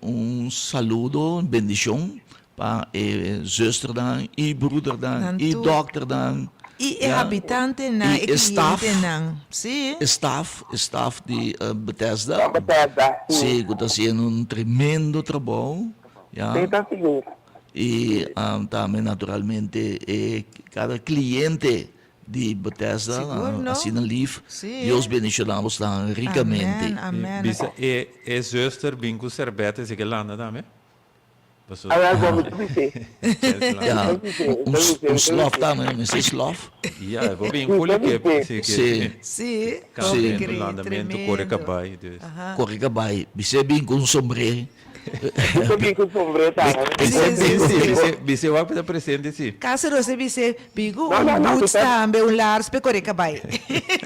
un saludo, un bendishon pa e zusternan i broedernan Nan i tur. dokternan. I e ja, habitantenan, i e e staf, klientenan. Sí. e staf, e staf di Bethesda. Bethesda, sí. Sí, ku ta hasiendo un tremendo trabou. Ja. Sí, ta sigur. I tambe naturalmente e kada kliente di Bethesda Sigur, no? asina lief. Sí. Dios bendiciona bosnan ricamente. Amen, amen. Bisa e e zuster bin ku serbet esei ke landa tambe. Paso Awel bo mi ta bis'é. Ja, Mi ta bis'é, un mi ta bis'é, un mi ta slof bis'é. tambe, mester slof. Ja, bo bin Mi fuli ta ke bis'é. si ke Sí. Sí, Sí. hopi Kambamentu, great, landamentu, kore tremendo. kabai, dus. Kore kabai, bis'é bin ku un sombré. Bisa bin ku sombré tambe. Sí, sí, Sí, sí. bis'é, bis'é wak pa ta presente sí. Casi nos a bis'é, bin ku No, un no, no, mi boots ta, tambe, un laars p'e kore kabai.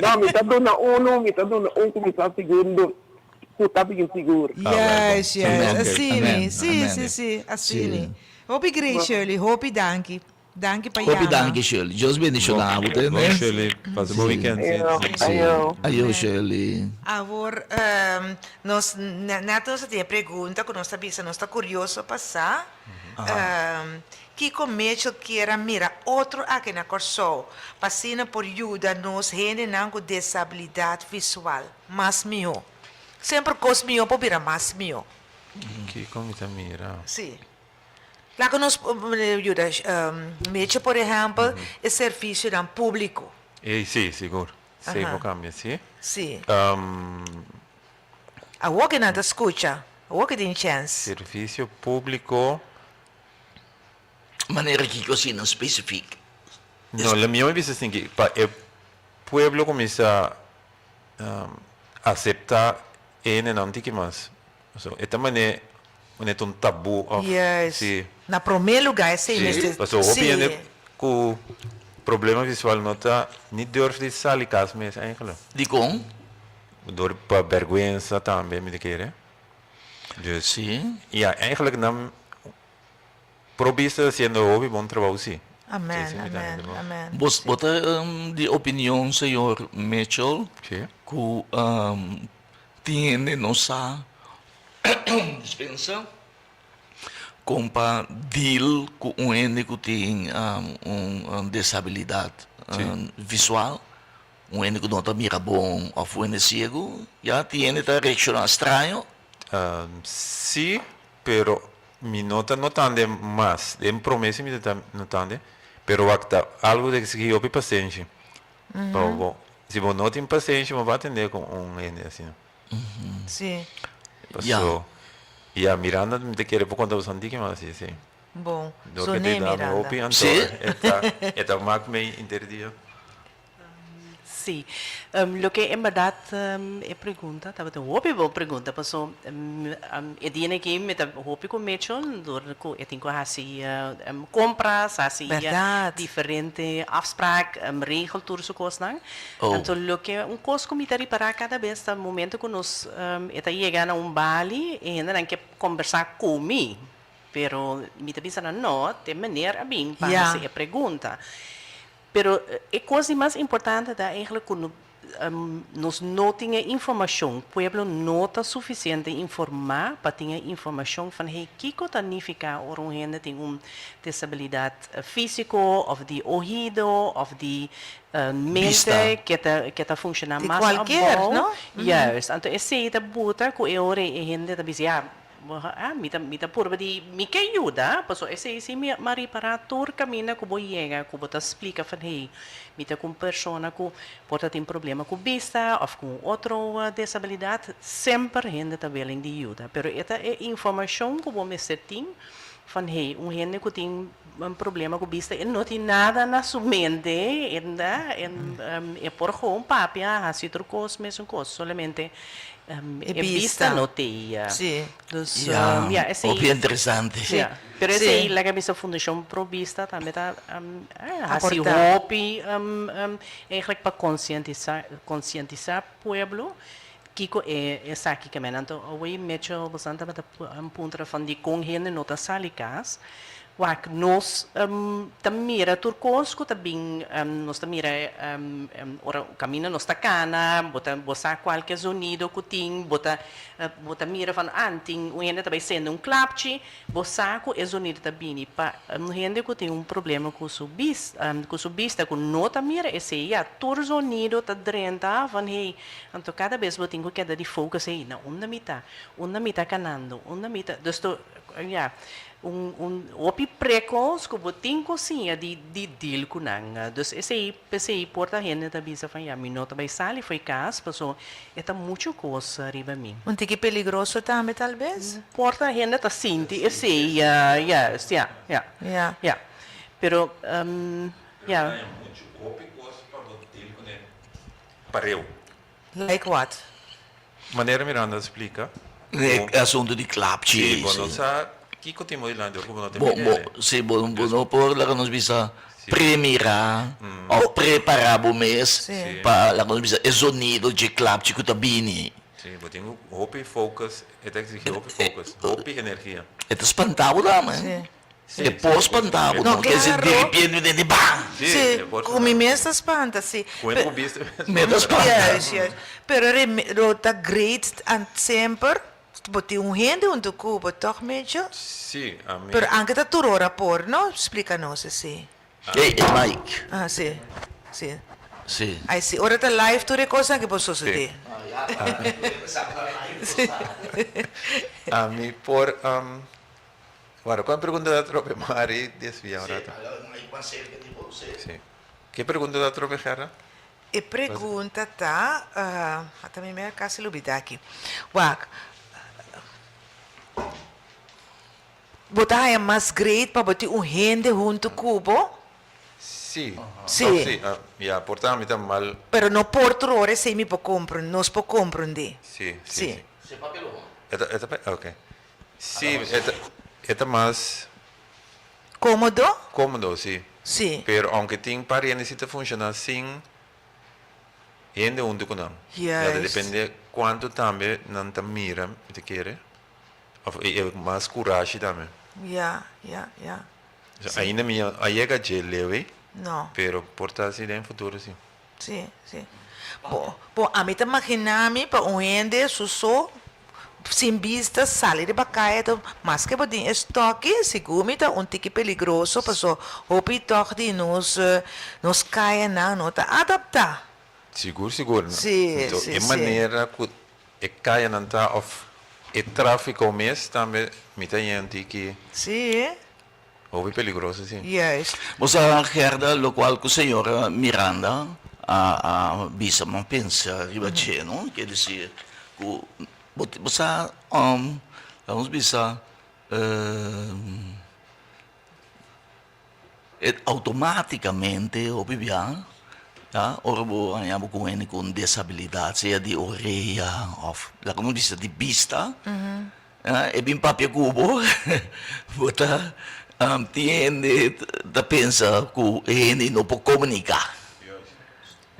no, mi ta duna unu, mi ta duna un ku mi sa sigur ku ta bin sigur. Ah, wel bon. Yes, yes, Amen, asini. amen, Sí, amen. sí, sí, asini. Sí. Hopi great, Shirley, hopi danki. Danki pa Hopi yama. danki Shirley. Dios bendiciona bo Bon, te. Shirley, pasa bon weekend. Sí, Ayo, sí. Sí. ayo. Ayo Shirley. Awor nos net nos a tin e pregunta ku nos ta bisa nos ta kurioso pa sa kiko Mitchell kier a mira otro aki na Kòrsou pa asina por yuda nos hendenan ku desabilidat visual mas mihó. Semper kos mihó por bira mas mihó. Kiko mi ta mira? Sí. Laga nos yuda Meche por ehempel e servicionan publico. Ey si, sigur. Si por cambia, si. Si. Awor ke nan ta scucha, awor ke tin chens. Servicio publico. Manera kiko asina specific? No, lo mihor mi bisa sinki pa e pueblo cuminsa acepta e hendenan tiki mas. So, e ta mane mane ta un tabú of Yes. si. Na promé lugá esei Si, mester pasobra hopi si. hende ku problema visual no ta ni durf di sali kas mes eigenlijk. Dikon? Dor pa bèrgwensa tambe mi ta kere. Dus, Sí. ya, eigenlijk nan Pro Bista ta haciendo hopi bon trabou si. Amen, Sí, sí, mi ta amen, hende bon. amen. Bos bo ta di opinion señor Mitchell Sí. ku tin hende no sa dispensa kon pa deal ku un hende ku tin un desabilidat visual, un hende ku no ta mira bon òf un hende siegu, ya tin hende ta reakshoná straño? Sí, pero mi no ta notando mas. Den promé sí mi ta notando, pero wak ta algu ta eksigí hopi pasenshi. Pa bo, si bo no tin pasenshi bo ba atendé ku un hende asina. Sí. Paso, ya, Miranda mi ta kere por konta bo santiki mas así, sí. Bon, Dor so ke ta ne yuda mi Miranda. hopi anto Sí. e ta e ta mak mi inter dia. Sí, loke en bèrdat e pregunta tabata un hopi bon pregunta paso e dia aki mi ta hopi ku Mitchell dor ku e tin ku hasi kompras, hasi diferente afspraak, regel tur su kosnan. Anto loke un kos ku mi ta ripará kada bes ta momento ku nos e ta yega na un bali e hendenan ke kombersá ku mi pero mi ta bisa nan no te meneer a bin pa hasi e pregunta. Pero e kos di mas importante ta eigenlijk ku nos no tin e informashon, pueblo no ta sufisiente informá pa tin e informashon van hey kiko ta nifiká ora un hende tin un desabilidat físiko òf di ohido òf di mente ke ta ke ta funshoná Di mas kualkier, abou. no? Juist, anto esei ta buta ku e ora ei e hende ta bisa ya Ah, mi ta, mi ta purba di, mi ke yuda, pasobra esei si mi a ripará tur kaminda ku bo yega, ku bo ta splika van hey, mi ta ku un persona ku por ta tin problema ku bista òf ku un otro desabilidat, semper hende ta willing di yuda. Pero e ta e informashon ku bo mester tin van hey, un hende ku tin un problema ku bista e no tin nada na su mente, e e por gewoon papia, hasi tur kos mesun kos, solamente E E bista bista. no t'ei. Sí. Dus, Ya, ya, esei. hopi interesante. Sí. Ya, pero Sí. esei laga bisa Fundashon Pro Bista tambe ta hasi Aportá. hopi eigenlijk pa konsientisá konsientisá pueblo kiko e esaki ke men. Anto awor Mitchell bosan tabata puntra van dikon hende no ta sali kas. Wak, nos ta mira tur kos ku ta bin, nos ta mira ora kaminda nos ta kana, bo ta bo sa kualke zonido ku tin, bo ta bo ta mira van ah tin un hende ta bai sende un klapchi, bo sa ku e zonido ta bini pa un hende ku tin un problema ku su bis ku su bista ku no ta mira esei ya tur zonido ta drenta van hey, anto kada bes bo tin ku keda di focus hey na unda mi ta, unda mi ta kanando, unda mi ta, dus to ya. Un un hopi prekos ku bo tin ku siña di di deal ku nan. Dus esei p'esei por ta hende ta bisa van ya mi no ta bai sali fo'i kas paso e ta muchu kos riba mi. Un tiki peligroso tambe tal bes? Por ta hende ta sinti esei juist ya ya Ya. ya pero ya. Pero ta muchu hopi kos pa bo deal kuné pareu. Like what? Manera Miranda a splika. E asuntu di klapchi. Si, bo no sa kiko tin bo dilanti ora ku bo no ta Bo, mir'é. bo, si, bo, bo no por laga nos bisa premirá òf prepará bo mes Si. pa laga nos bisa e zonido dje klapchi ku ta bini. Si, bo tin ku hopi focus, e ta eksigí hopi focus, hopi energia. E ta spantá bo dama, eh. Si. E por spanta bo, No, no? Kese claro. di repente mi tende bam! Sí, Sí, e por cu mi mes ta spanta, sí. Cu hende cu bista mes Me ta spanta. Juist, juist. Pero reme, lo ta great an semper bo tin un hende hunto cu bo, toch Mitchell? Sí, a mi. Pero anke ta tur ora por, no? Splica nos esey. Ey, e mic. Ah, sí, sí. Sí. Ay, sí, ora ta live tur e cosnan aki por sosode. Sí. A mi por, Bueno, cuan pregunta ta trope Mari desvia un rato. Sí. Ke pregunta ta trope Gerda? E pregunta ta, ata mi me a casi lubida aki. Wak, bo ta haya mas great pa bo tin un hende hunto cu bo? Sí. Sí. No, sí. Ya, por ta mi ta mal. Pero no por tur ora esey mi por compro, nos por comprende. Sí, sí, Sí. sí. E ta, e ta, ok. Sí, e ta, e ta mas. Cómodo? Cómodo, sí. Sí. Pero aunke tin par hende si ta funciona sin Hende huntu ku nan. Ya ta depende kuantu tambe nan ta mira, mi ta kere, òf e mas kurashi tambe. Ya, ya, ya. So, ainda mi a yega dje leu ei, pero por ta si den futuro si. Si, si. Bo, bo, ami ta magina mi pa un hende su so sin bista sali riba kaya ta maske bo tin e stoki sigur mi ta un tiki peligroso paso hopi tog di nos nos kayanan no ta adapta. Sigur sigur. Si, Anto si, e si. manera ku e kayanan ta of e trafiko mes tambe mi ta yenti tiki. Si. Hopi peligroso si. Juist. Bo sa Gerda locual cu señora Miranda a a bisa mi a pensa riba dje no quiere decir cu bo bo sa vamos bisa e automaticamente hopi bia ya ora bo haña bo cu hende cu un desabilidad sea di orea of laga nos bisa di bista. E bin papia ku bo, bo ta tin hende ta pensa ku e hende no por komuniká.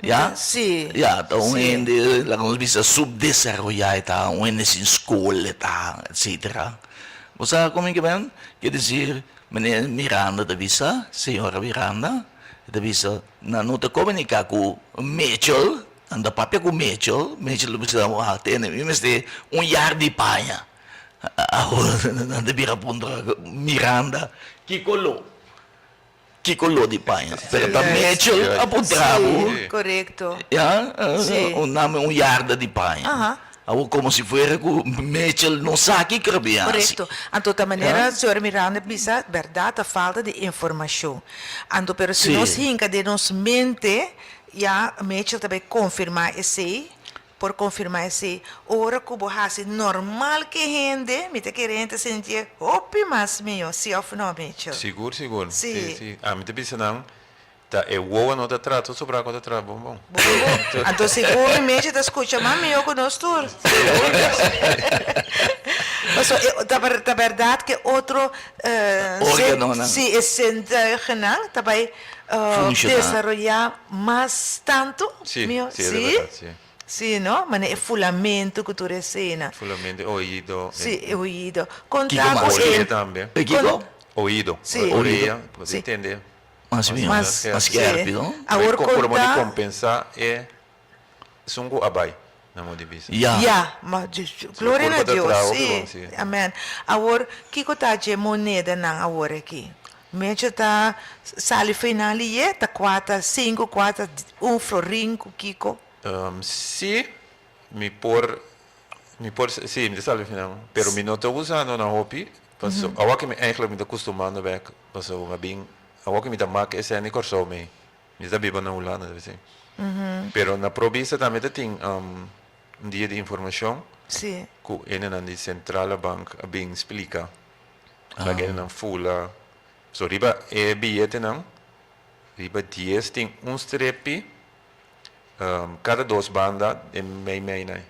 Ya? Sí. Ya, ta un hende, laga nos bisa, subdesaroyá e ta, un hende sin skol e ta, etsetera. Bo sa kon mi ke men? Ke desir, meneer Miranda ta bisa, señora Miranda, e ta bisa, nan no ta komuniká ku Mitchell, Nan ta papia ku Mitchell, Mitchell ta bisa wak tene mi mester un yar di paña. Awor nan ta bira puntra Miranda ki kolo, ki kolo di paña. Pero ta Mitchell a puntra bo. Sí, korekto. Ya, un name un yarda di paña. Awor komo si fuera ku Mitchell no sa kiko ta bin hasi. Korekto. Anto ta manera señora Miranda bisa, bèrdat ta falta di informashon. Anto pero si nos hinka den nos mente Ya Mitchell ta bay confirma esey, por confirma esey. Ora cu bo haci normal ke hende, mi ta kere hende ta sintié hopi mas miyo, si of no Mitchell? Sigur, sigur. Si. Si, si. Ami ta bisa nan, ta e wowo no ta traha, tur sobrá cu ta traha bon bon. Bon bon. Anto sigur mi Mitchell ta scucha mas miyo cu nos tur. Paso e ta ta berdad ke otro Organonan. Si, e zintuigennan ta bay Funciona. Desaroyá mas tantu? Sí, Mihó? sí, e ta berdad, sí. Sí, no? Manera e fulamentu ku tur esena. Fulamentu, e oido. Sí, e oido. Kiko Kontá mas? ku e. Orea tambe. E kiko? Oido. Sí. Orea, bo ta Sí. tende. Mas mihó. Mas, Mas sí. skerpi, no? Awor Por modo di kontá. kompensá e esun ku a bai, na modo di bisa. Ya. Ya, ma gloria na kurpa ta Dios, traha hopi sí. bon, sí. Amèn. Awor, kiko ta dje monedanan awor aki? Mecho ta sali final i e ta kuata sinku kuata un florin ku kiko? Si, mi por, mi por, si, mi ta sali final, pero mi no ta usando nan hopi, paso awor ke mi eigenlijk mi ta kustumando bek, paso mi a bin, awor ke mi ta mak esei di Kòrsou mi, mi ta biba na Hulanda debe ser, pero na Pro Bista tambe ta tin un dia di informashon ku hendenan di Centrale Bank a bin splika. Laga nan fula. So riba e biyetenan, riba dies tin un strepi kada dos banda den mei mei nan.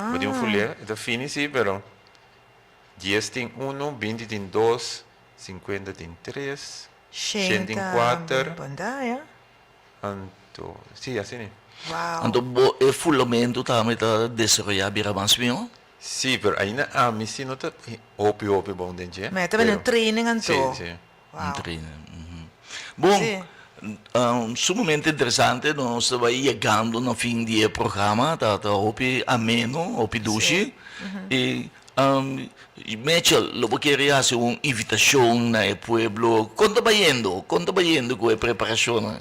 Bo tin un ful'é, e ta fini si, pero dies tin unu, binti tin dos, sinkuenta tin tres, shen tin kuater. Anto, si, asina. Anto bo e fulamentu tambe ta desaroyá bira mas mihó? Sí, pero ainda ami sí no ta hopi hopi bon den dje. Ma e ta bini un training anto. Sí, sí. Un training, mhm. Bon, sumamente interesante, nos ta bai yegando na fin di e programa, ta ta hopi ameno, hopi dushi. I Mitchell, lo bo kere hasi un invitashon na e pueblo? Kon ta bayendo? Kon ta bayendo ku e preparashonnan?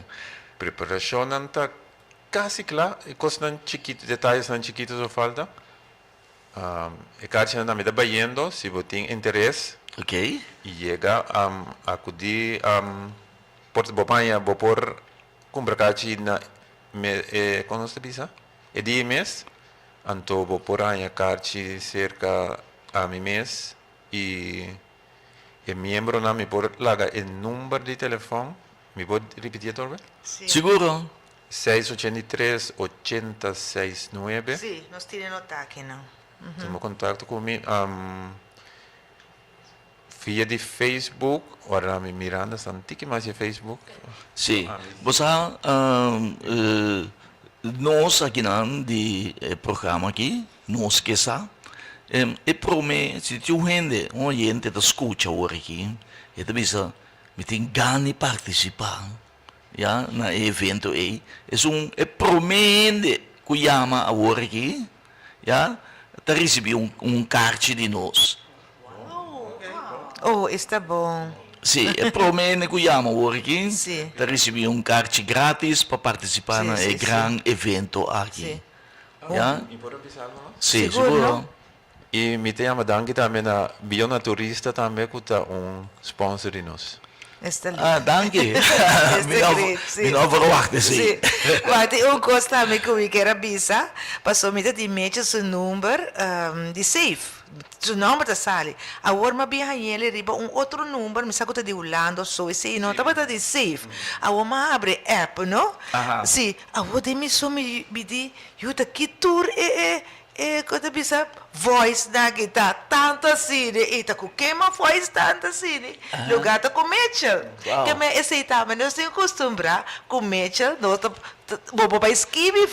Preparashonnan ta Casi cla, e cosnan chikito, detayesnan chikito so falta. E carchinan tambe ta bayendo, si bo tin interes Ok. y yega acudi por bo paña bo por cumpra carchi na me e con nos ta bisa? E dia mes, anto bo por haña carchi cerca ami mes y e miembronan mi por laga e number di telefon Mi por ripiti e torbe? Sí. Siguro. Seis ochenta i tres, ochenta seis nuebe. Sí, nos tin e nota akinan. Tuma kontakto ku mi via di Facebook, ora mi Miranda san tiki mas di Facebook. Sí, bo sa. Nos akinan di e programa aki, nos ke sa, e prome, si tin un hende, un oyente ta skucha awor aki, e ta bisa, mi tin gana di partisipá, ya, na e evento ei. Esun e prome hende ku yama awor aki, ya, ta risibí un un karchi di nos. Oh, esta bon. Sí, e prome hende ku yama awor aki Sí. ta risibí un karchi gratis pa partisipá Sí, na sí, e sí. gran evento aki. Sí. Ya? Mi por a bisa algo mas? Sí, Sigur, seguro. no? I mi ta yama danki tambe na Bionaturista tambe ku ta un sponsor di nos. Esta lief. Ah, danki. Esta Mi no, great, sí. mi no verwacht esei. Sí. Wak, tin un kos tambe ku mi kier a bisa, pasobra mi ta tin Mecha su number di safe. Su nomber ta sali. Awor m'a bin hañ'el riba un otro number, mi sa ku ta di Hulanda of so, esei no tabata di safe. Awor m'a habri e app, no? Sí, awor den mi so mi mi di, yu ta ki tur e e e ku ta bisa voice nan aki ta tantu asina, i ta ku ken m'a voice tantu asina? Lugar ta ku Mitchell. Ke men esei tambe nos tin kustumbrá ku Mitchell, nos ta Bo por bai skibi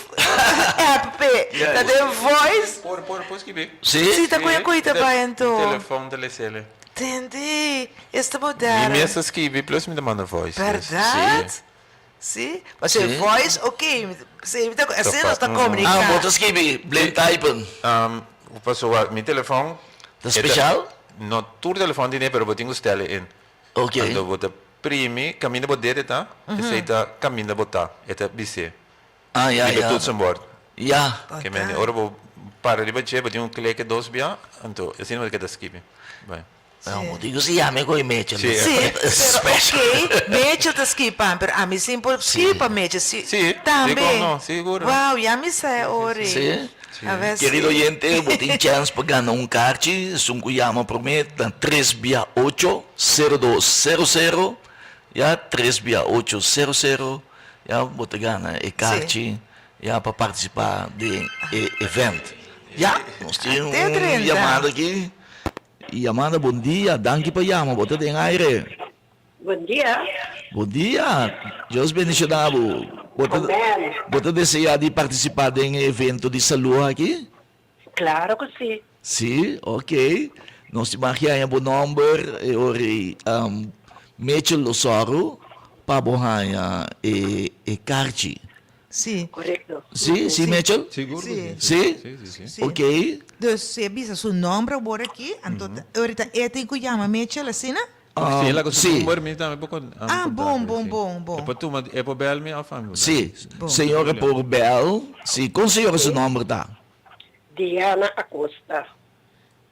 app p'e ta den voice. Por, por, por skibi. Sí? Sí, ta koe koe ta bai anto. Mi telefon ta lesele. Tende, es ta moderno. Mi mes ta skibi plus mi ta manda voice. Berdad? Sí. Pasobra e voice ok, sí, mi ta, asina nos ta komunika. Ah, bo ta skibi blin typen. Pasobra mi telefon. Ta special? No tur telefon tine, pero bo tin ku stèl'e in. Ok. Anto bo ta primi kaminda bo dede ta, esei ta kaminda bo ta, e ta bis'é. Ah, ya, Riba ya. toetsenbord. Ya. Ke mende ora bo para riba dje, bo tin un kleke dos bia, anto asina bo ta keda skibi. Bai. No, bo tin ku siña mi ku e mecha. Sí. Sí, pero ok, mecha ta skibi pa mi, pero ami sin por skibi pa mecha. Sí, Sí, tambe. dikon no, sigur. Wow, ya mi sa e ora ei. Sí. A ver si. Kerido oyente, bo tin chèns pa gana un karchi, esun ku yama promé ta tres bia ocho, sero dos, sero sero, ya, tres bia ocho, sero sero, ya, bo ta gana e karchi, ya, pa partisipá den e event. Ya, nos tin un yamada aki. Yamada, bon dia, danki pa yama, bo ta den aire. Bon dia. Bon dia. Dios bendiciona bo. Bo ta, Amen. bo ta desea di participa den e evento di salud aki? Claro cu si. Si? Ok. Nos tin mag haña bo nomber e ora ei um, Mitchell lo sòru pa bo haña e, e karchi. Si. Correcto. Si? Si, Mitchell? Sigur cu si. Si? Si, si, si. Si. Ok. Dus si e bisa su nomber awor aki, anto ora e tin cu yama Mitchell asina? Si el a ku su Sí. number mi tambe por kon Ah, bon, bon, bon, bon. E por tuma, e por bel mi of ami por bel. Sí, Bon. señora por bel. Sí, kon señora su nomber ta? Diana Acosta.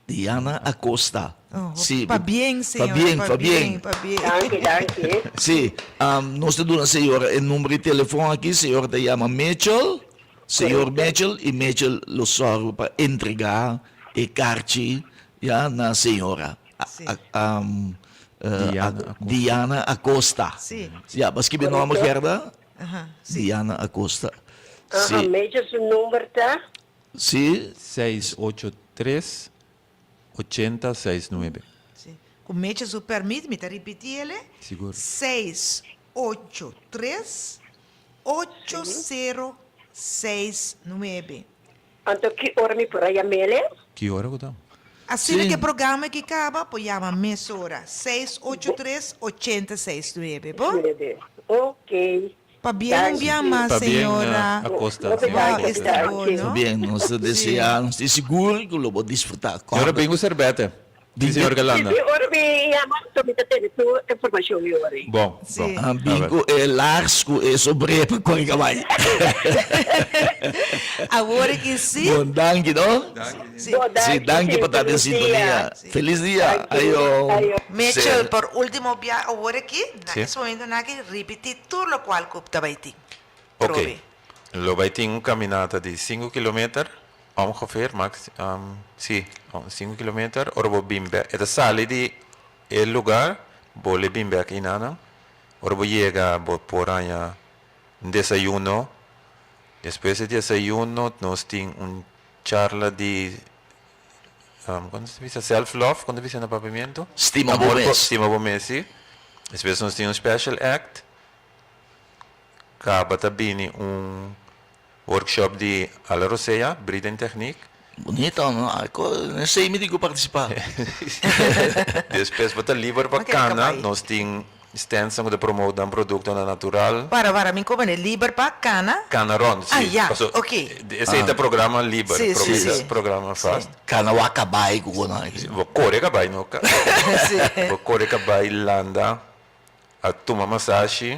Diana Acosta. Oh, Sí. Pabien, señora. Pabien, pabien. Pabien. Danki, danki. Sí, um, nos ta duna señora e number di telefon aki. Señora ta yama Mitchell. Señor Mitchell y Mitchell lo sòru pa entrega e karchi ya na señora. Sí. A, um, Diana a, Acosta. Diana Acosta. Sí. Ya, bas skibi nomber Gerda? Aha, sí. Diana Acosta. Aha, Sí. Major su number ta? Sí. 683 80 69. Sí. Ku Mecha su permit, mi ta ripití el. Sigur. 6, 8, 3, 8, 0, 6, 9. Anto ki ora mi por a yam'ele? Ki ora ku ta? Asina Sí. ke programa ki kaba, por yama mesora, seis ocho tres, ochenta seis nuebe, bo? Nuebe. Ok. Pabien un bia mas, Pabien, señora. Acosta, Hopi señora Wow, danki, Acosta. esta bo, danki. no? Bien, nos ta desea, nos ta sigur ku lo bo disfruta. Señora, bin ku serbete. Bin Señor Galanda. Sí, ora mi yama, anto mi ta tene tur informacion mi ora. Bon, Sí. bon. Ah, bin ku e laars ku e sombré pa kore kabai. Awor ki sí. Bon, danki no. Sí. Bon, Sí, danki pa ta den feliz sintonia. dia. Feliz dia. Danki. Ayo. Ayo. Mitchell, Sí. por ultimo bia awor aki, na Sí. es momento nan aki ripití tur lokual ku ta bai tin. Ok. Trobe. Lo bai tin un caminata di sinku kilometer, ongeveer, max, si, sinku kilometer, ora bo bin bek, e ta sali di e lugar, bo le bin bek einanan, ora bo yega bo por haña un desayuno, despues di desayuno nos tin un charla di, kon ta bisa, self love, kon ta bisa na papiamentu? Stima bo mes. Stima bo mes, si. Despues nos tin un special act. Caba ta bini un. Workshop di Ala Rosea, Breathing Technique. Bunita, no? Esei mi tin ku partisipá. Despues bo ta liber pa kana, nos tin standsnan ku ta promote nan produktonan natural. Para, para, mi komo e liber pa kana? Kana rònt, si. Ah, ya, Paso, ok. Esei ta programa liber, Si, si, promé si. ta programa vast. Kana wak kabai ku konan aki. Bo kore kabai, no? Si. Bo kore kabai, landa, a tuma masashi.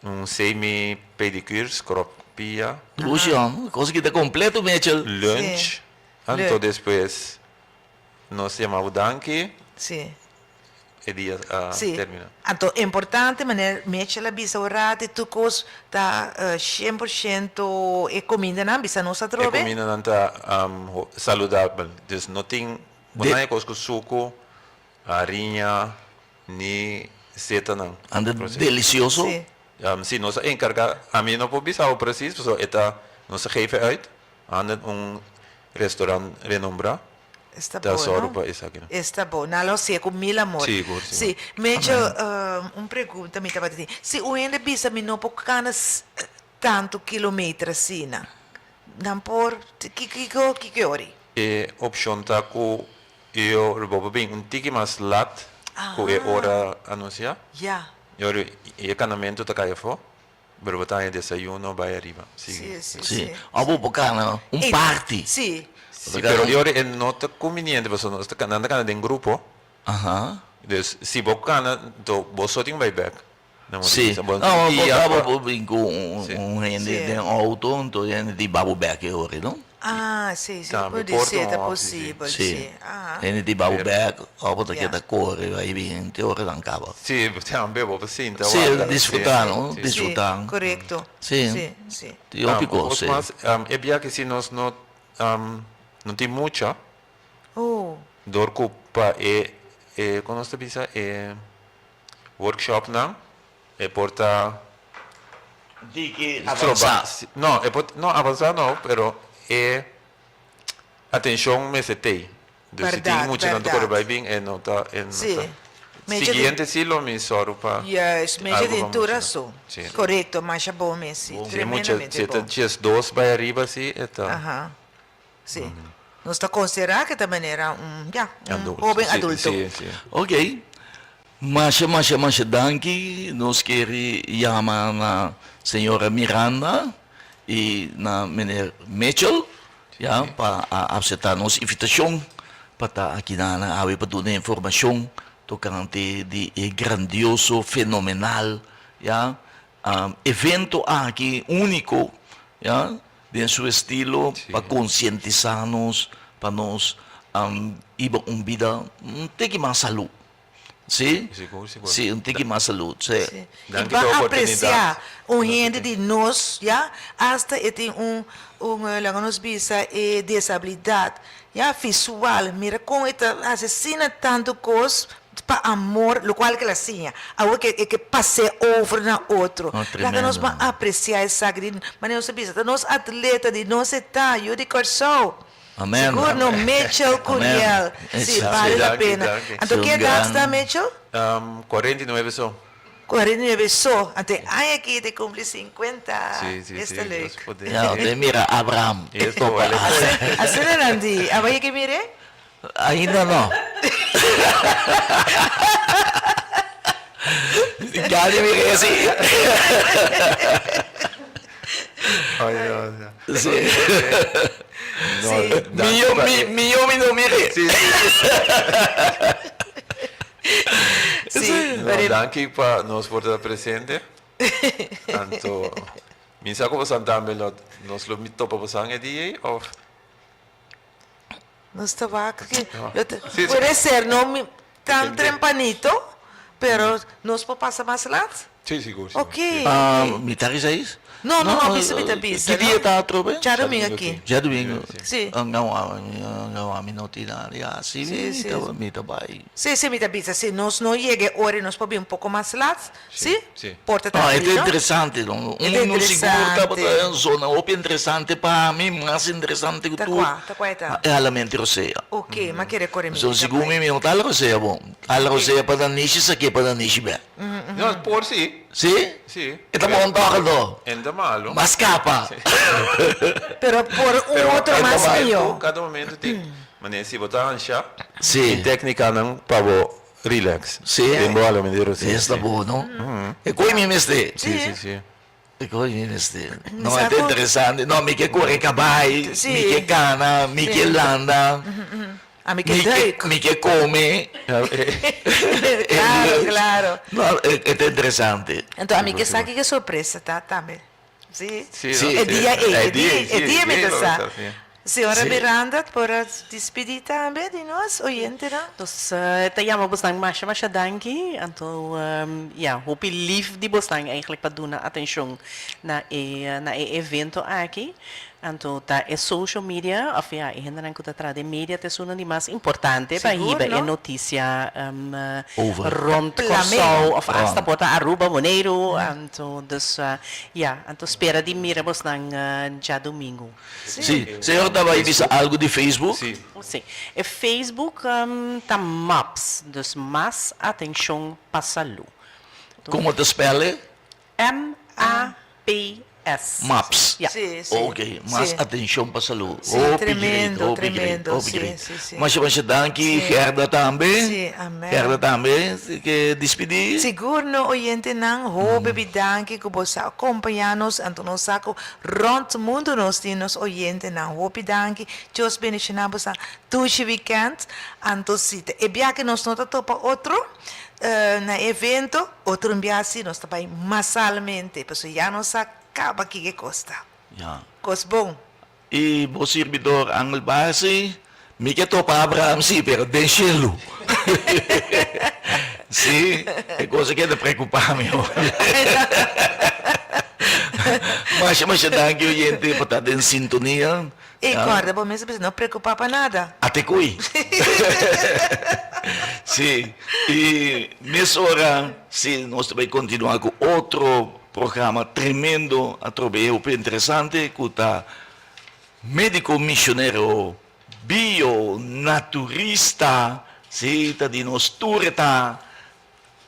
Un semi pedicure, scrub pia. Dushi hom, cos aki ta completo Mitchell. Lunch, anto despues nos yama bo danki. Sí. E dia a termina. Anto importante manera Mitchell a bisa un rato tur cos ta 100% e comindanan bisa nos atrobe. E comindanan ta saludabel, dus no tin bo no hay cos cu sucu, hariña. Ni setanan. Anda delicioso. Sí. Sí, nos a encarga, ami no por bisa bo precies, pasobra e ta, nos a geef e uit, anda un restaurant renombra, Esta ta bo, sòru no? pa esakinan. Esta bo. Nan lo hasié ku mil amor. Sigur, sigur. Sí. Mitchell, un pregunta mi tabata tin. Si un hende bisa mi no por kana tantu kilometer asina, nan por, kiko, kiko e ori? E opshon ta ku Yo bo por bin un tiki mas lat ku e ora anunsiá. Ya. Y ora e kanamentu ta kai afó, pero bo ta haña desayuno bai ariba. Sigui. Sí, sí, Sí. sí. Òf bo por kana un parti. Sí. Sí, pero e ora e no ta kumbiniente pasobra nos ta nan ta kana den grupo. Aha. Dus si bo kana, anto bo so tin bai bèk. Sí, no, bo ta bo bin ku un hende den outo, anto e hende di babo bek e ora, no? Ah, sí, sí, pudi ser, ta posibel, sí. Sí, hende di babo bek, òf bo ta keda kore bai bin te ora nan kaba. Sí, tambe bo por sinta Sí, wak. disfruta, no? Disfruta. Sí, korekto. Sí. Sí, sí. Tin hopi kos, sí. Mas, e biaha si nos no no tin mucha, dor ku pa e, kon nos ta bisa, e Workshopnan e por ta Diki avansá. No, e por, no avansá no, pero e atenshon mester t'ei. Dus si tin Bèrdat, muchanan ta kore bèrdat. bai bin e no ta, e no Sí. ta. Mecha di- Siguiente si lo mi sòru pa Juist, mecha algu tin pa tur muchanan. rason. Sí. Korekto, masha bon mes, sí. Si e mucha, Tremendamente si e ta bon. 12 bai ariba si e ta. Aha, sí. Nos ta konsiderá ke ta manera un, ya, un Adulto, hoben sí, adulto. sí, sí. Ok. Masha masha masha danki. Nos kier yama na señora Miranda y na meneer Mitchell ya pa a acepta nos invitacion pa ta aki nan awe pa duna informacion tocante di e grandioso, fenomenal ya evento aki unico ya den su estilo pa concientisa nos pa nos hiba un bida un tiki mas salud. Sí? Sigur, sigur. Sí, un tiki mas salud, sí. Sí. I Danki pa pa e aprecia oportunidad. un hende di nos, ya, hasta e tin un, un, laga nos bisa e desabilidad, ya, visual, mira con e ta haci asina tanto cos pa amor, locual ke el a siña, awor ke e ke pas'é over na otro. Oh, Laga nos tremendo. ban aprecia esaki di manera nos ta bisa, ta nos atleta di nos eta, yu di Kòrsou. Amen. Sigur no, Mitchell Curiel. Sí, bale la Danki, pena. danki. Anto Sí, ke un edad gran- sta Mitchell? 49 so. 49 so. Anto e aña aki te cumpli 50. Sí, sí, Esta sí, leuk. Dios poder. Ja, te mira Abraham. Esto Topa. vale. Asina nan di. Aba yeke mire? Ainda no. Ya di mire si. Ay, no, no. Sí. No, Sí. danki Mio, pa mi, e- mio mi no mire. Sí, sí, sí. Sí, No, pero danki pa nos por ta presente. Anto, mi sa ku bosan tambe lo, nos lo mi topa bosan e dia ei, of? Nos ta wak ki lo ta Sí, sí. puede ser no mi tan Depende. trempanito, pero nos por pasa mas lat. Sí, sigur, sigur. Ok. Ah, mitad di seis? No, no, no, bisa mi ta bisa, Ki dia no? ta atrobe? Djadumingu Djadumingu aki. aki. Djadumingu. Sí. Nga mi no tin nada di hasi, Sí, mi sí. ta mi ta bai. Sí, sí, mi ta bisa, si nos no yega e ora nos por bin un poco mas lat, sí? sí. Por ta No, e ta trankilo. interesante, no? E ta Un sigur tabata interesante. un zona hopi interesante pa mi, mas interesante ku Ta tur. kua? Ta kua e ta? E Alamenti Rosea. Ok, m'a kere kore mi So, ta sigur bai. mi mi no ta ala Rosea bon. Ala Rosea pa Danishi, sa ke pa Danishi bè. No, por si. Si. Si? Si. E ta bon tòg anto? E no ta malu. Mas kapa. Pero por un otro mas mihó. Kada momento tin manera si bo ta ansha. Si. Tin téknikanan pa bo relax. Si. Den bo alojamento di rosea. Esta bo no. E koe mi mester. Si si si. E koe mi mester. No e ta interesante. No mi ke kore kabai. Mi ke kana. Mi ke landa. Ami ke duik. Mi ke kome. Claro, claro. No, e ta interesante. Anto ami ke sa kiko sorpresa ta tambe. Si. Si. E dia ei, e dia ei, e dia mi ta sa. Señora Miranda por a dispidi tambe di nos oyentenan. Nos ta yama bosnan masha masha danki. Anto ya, hopi lif di bosnan eigenlijk pa duna atencion na e na e evento aki. Anto ta e social media of ya e hendenan ku ta traha den media ta esunnan di mas importante pa Sigur, hiba e no? notisia Over. rond Plam'é. Kòrsou of Rond. asta por ta Aruba, Boneiru. Anto dus ya, anto spera di mira bosnan djadumingu. Sí. Señor ta bai bisa algu di Facebook? Sí. Sí. E Facebook ta MAPS, dus Mas Atenshon pa Salú. Komo ta spèl e? MAPS. Maps. Ja. Sí, sí. Ok, mas Sí. atencion pa salud. Sí, Hopi great, tremendo, hopi great, tremendo. hopi Sí, great. sí, sí. Masha masha danki, Sí. Gerda tambe. Sí, amen. Gerda tambe, si ke dispidi. Sigur no oyentenan, hopi bi danki ku bo sa acompaña nos, anto nos sa ku rond mundo nos tin nos oyentenan. Hopi danki, Dios bendiciona boso dushi weekend. Anto si ta e biaha nos no ta topa otro na e evento, Otro un bia si nos ta bai masalmente, pasobra ya nos sa caba kiko e cos ta. Ya. Cos bon. I bo sirbidor Angel Barsi, mi ke topa Abraham si, pero den shelu. Si, e cosa ke ta preocupa mi hopi. Masha masha danki oyente pa ta den sintonia. I corda bo mes a bisa no preocupa pa nada. Ate kui. Sí, i mesora si nos ta bai continua cu otro programa tremendo atrobe e hopi interesante cu ta Medico Misionero Bio Naturista, sí, ta di nos tur e ta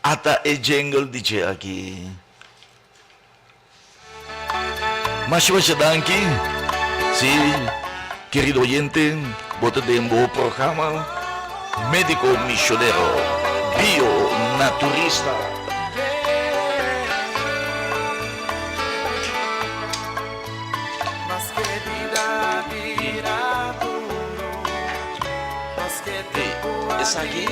ata e jingle di dje aki. Masha masha danki. Sí, kerido oyente, bo ta den bo programa Médico Misionero Bio Naturista. I esaki.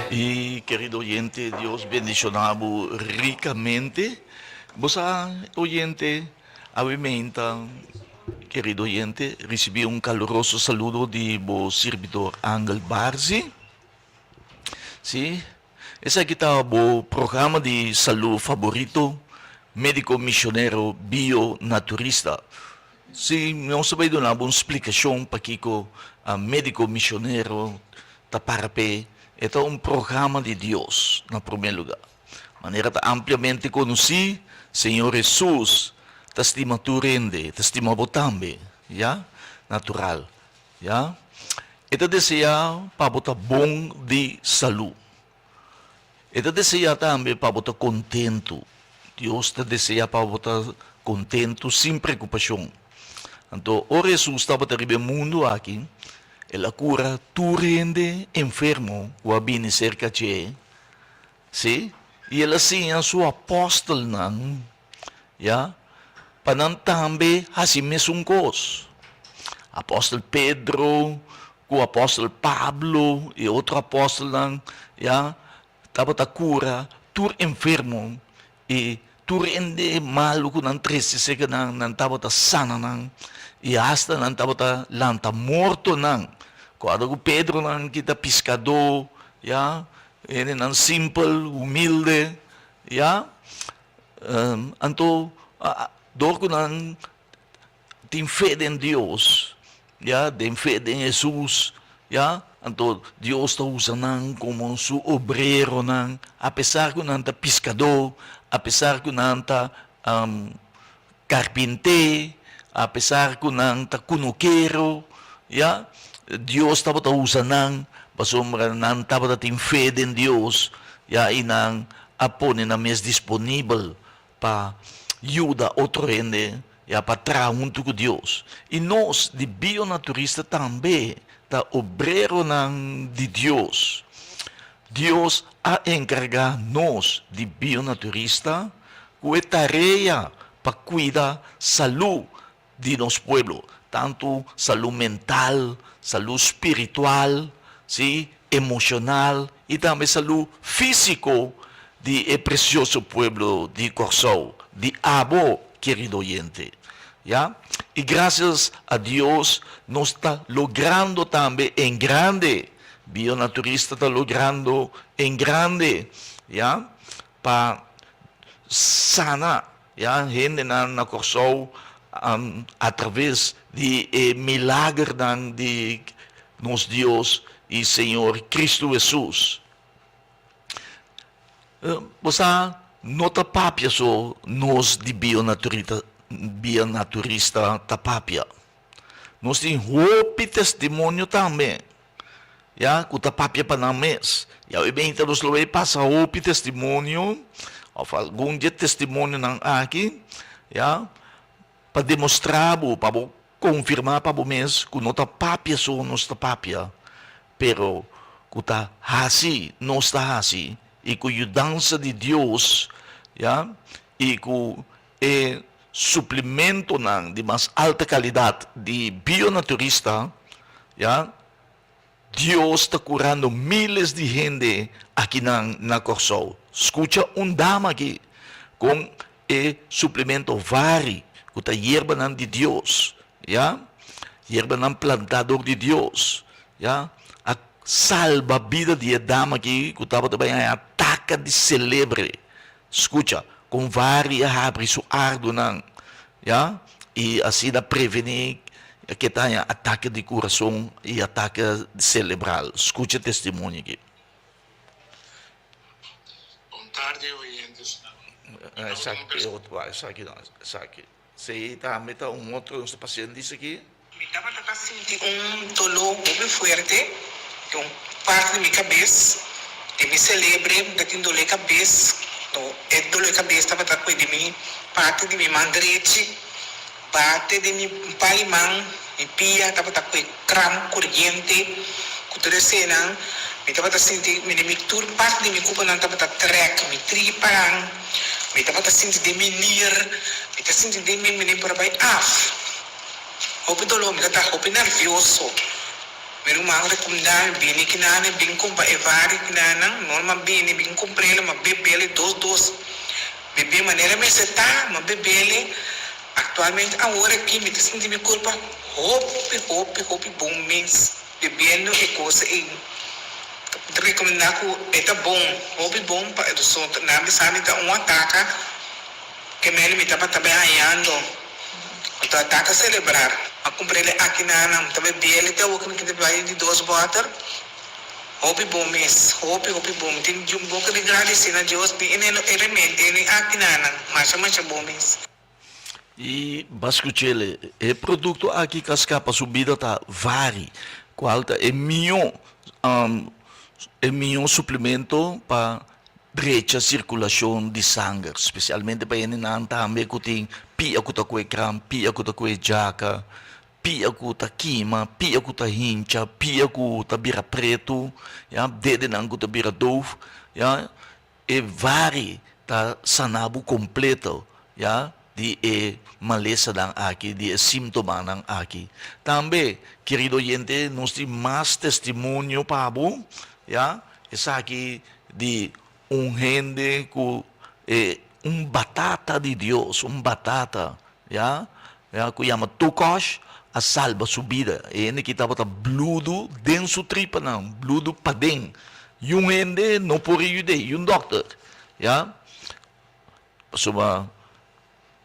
Y querido oyente, Dios bendiciona bo ricamente. Bo sa, oyente, awe meinta, querido oyente, ricibi un caluroso saludo di bo sirbidor Angel Barzi. Sí, esaki ta bo programa di salú faborito, Médico Misionero Bio Naturista. Sí, nos ta bai duna bo un splikashon pakiko Médico Misionero ta para p'e. E ta un programa di Dios, na promé lugá. Manera ta ampliamente konosí, Señor Hesus ta stima tur hende, ta stima bo tambe, ya, natural. Ya. E ta deseá pa bo ta bon di salú. E ta deseá tambe pa bo ta kontentu. Dios ta deseá pa bo ta kontentu sin preokupashon. Anto, ora Hesus tabata riba e mundu aki, el a kura tur hende enfermo ku a bini serka dje. Sí, i el a siña su apòstelnan, ya, pa nan tambe hasi mesun kos. Apòstel Pedro ku apòstel Pablo i otro apòstelnan, ya, tabata kura tur enfermo i tur hende malu ku nan trese serka nan, nan tabata sana nan i asta nan tabata lanta mortonan. Kòrda ku Pedronan ki ta piskadó, ya, hendenan simpel, humilde, ya. Anto dor ku nan tin fe den Dios, ya, den fe den Hesus, ya, anto Dios ta usa nan komo su obreronan, apesar ku nan ta piskadó, apesar ku nan ta karpinté, apesar ku nan ta kunukero, ya, Dios tabata usa nan pasobra nan tabata tin fe den Dios, ya, i nan a pone nan mes disponibel pa yuda otro hende, ya, pa traha huntu ku Dios. I nos di Bionaturista tambe ta obreronan di Dios. Dios a enkargá nos di Bionaturista ku e tarea pa kuida salú di nos pueblo, tantu salú mental, salú spiritual, sí, emoshonal i tambe salú físiko di e presioso pueblo di Kòrsou, di abo, kerido oyente. Ya. I grasias a Dios nos ta logrando tambe en grande, Bionaturista ta logrando en grande, ya, pa sana, ya, hendenan na Kòrsou atraves di e milagernan di nos Dios i Señor Cristo Hesus. Bo sa, no ta papia so nos di bionaturista ta papia. Nos tin hopi testimonio tambe, ya, ku ta papia pa nan mes. Ya hoy beinta nos lo bay pasa hopi testimonio, òf algun di e testimonionan aki, ya, pa demostrá bo, pa bo konfirmá pa bo mes ku no ta papia so nos ta papia, pero ku ta hasi nos ta hasi, i ku yudansa di Dios, ya, i ku E suplimentonan di mas alta kalidat di bionaturista, ya, Dios ta kurando miles di hende akinan na Kòrsou. Skucha un dama aki kon e suplimento vari ku ta yerbanan di Dios, ya, yerbanan plantá dor di Dios, ya, a salba bida di e dama aki ku tabata bai haña ataka di selebre. Skucha, kon vari a habri su ardunan, ya, i asina prevení ke ta haña atake di kurason i atake selebral. Skucha e testimonio aki. Bon tardi oyentes. Esaki e otro, esaki no, esaki. Sí, tambe ta un otro nos pacient dice aki. Mi tabata ta sinti un doló hopi fuerte den un parti di mi kabes, den mi selebre mi ta tin doló e kabes, no e doló e kabes tabata kue di mi parti di mi man drechi, bate den mi pal i man, mi pia tabata kue kram koriente, ku tur esenan mi tabata sinti mi den mi tur parti di mi kuponan tabata trèk, mi tripanan. Mi tabata sinti den mi nier, mi ta sinti den mi mene por a bai af. Hopi doló, mi ta ta hopi nervioso. Mi ruman rekomendá mi bini kinane, bin kumpra e vari kinanan. No, m'a bini, bin kumpr'el, m'a beb'el dos dos. Beb'é manera mester ta, m'a beb'el. Aktualmente awor aki mi ta sinti mi kurpa hopi, hopi, hopi bon mes bebiendo e kos ei. Ta rekomendá ku e ta bon, hopi bon pa e dosonta. Nan bisa mi ta un ataka ke mende mi tabata bai hañando. Anto ataka selebrar. A kumpr'el aki na nan. Mi ta bebiel te awor ku mi keda bai di dos bòter. Hopi bon mes. Hopi, hopi bon. Mi tin di un boka di gradisí na Dios ni e e remedi ni aki na nan. Masha, masha bon mes. I baskuchele, e produkto aki ka skapa su bida ta vari, kual ta e mihó e mihó suplemento pa drecha sirkulashon di sanger, spesialmente pa hendenan tambe ku tin pia ku ta kue kram, pia ku ta kue djaka, pia ku ta kima, pia ku ta hincha, pia ku ta bira pretu, ya, dedenan ku ta bira doof, ya. E vari ta sana bo kompleto, ya, di e malesanan aki, di e simtomanan aki. Tambe, kerido oyente, nos tin mas testimonio pa bo, ya, esaki di un hende ku e un batata di Dios, un batata, ya, ya, ku yama Tukosh. a salba su bida. E hende ki tabata bludu den su tripanan, bludu paden. I un hende no por a yud'é, i un dòkter, ya. Pasobra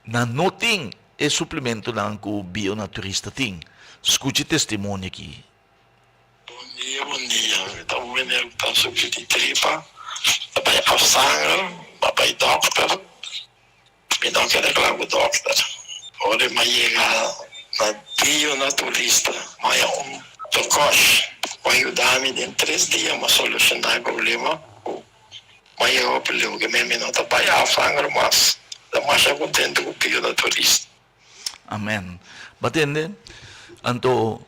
nan no tin e suplementonan ku bionaturista tin. Skucha e testimonio aki. Bon dia, bon dia. Mi ta un meneer ku ta sufri di tripa. Ta bai afsanger, a bai dòkter. Mi no keda kla ku dòkter. Ora mi a yega na bionaturista, mi a haña un tokòsh ku a yuda mi den tres dia mi a solushoná e problema ku mi a yega hopi leu ke mi no ta bai afsanger mas. Mi ta masha kontentu ku bionaturista. Amen. Bo a tende? Anto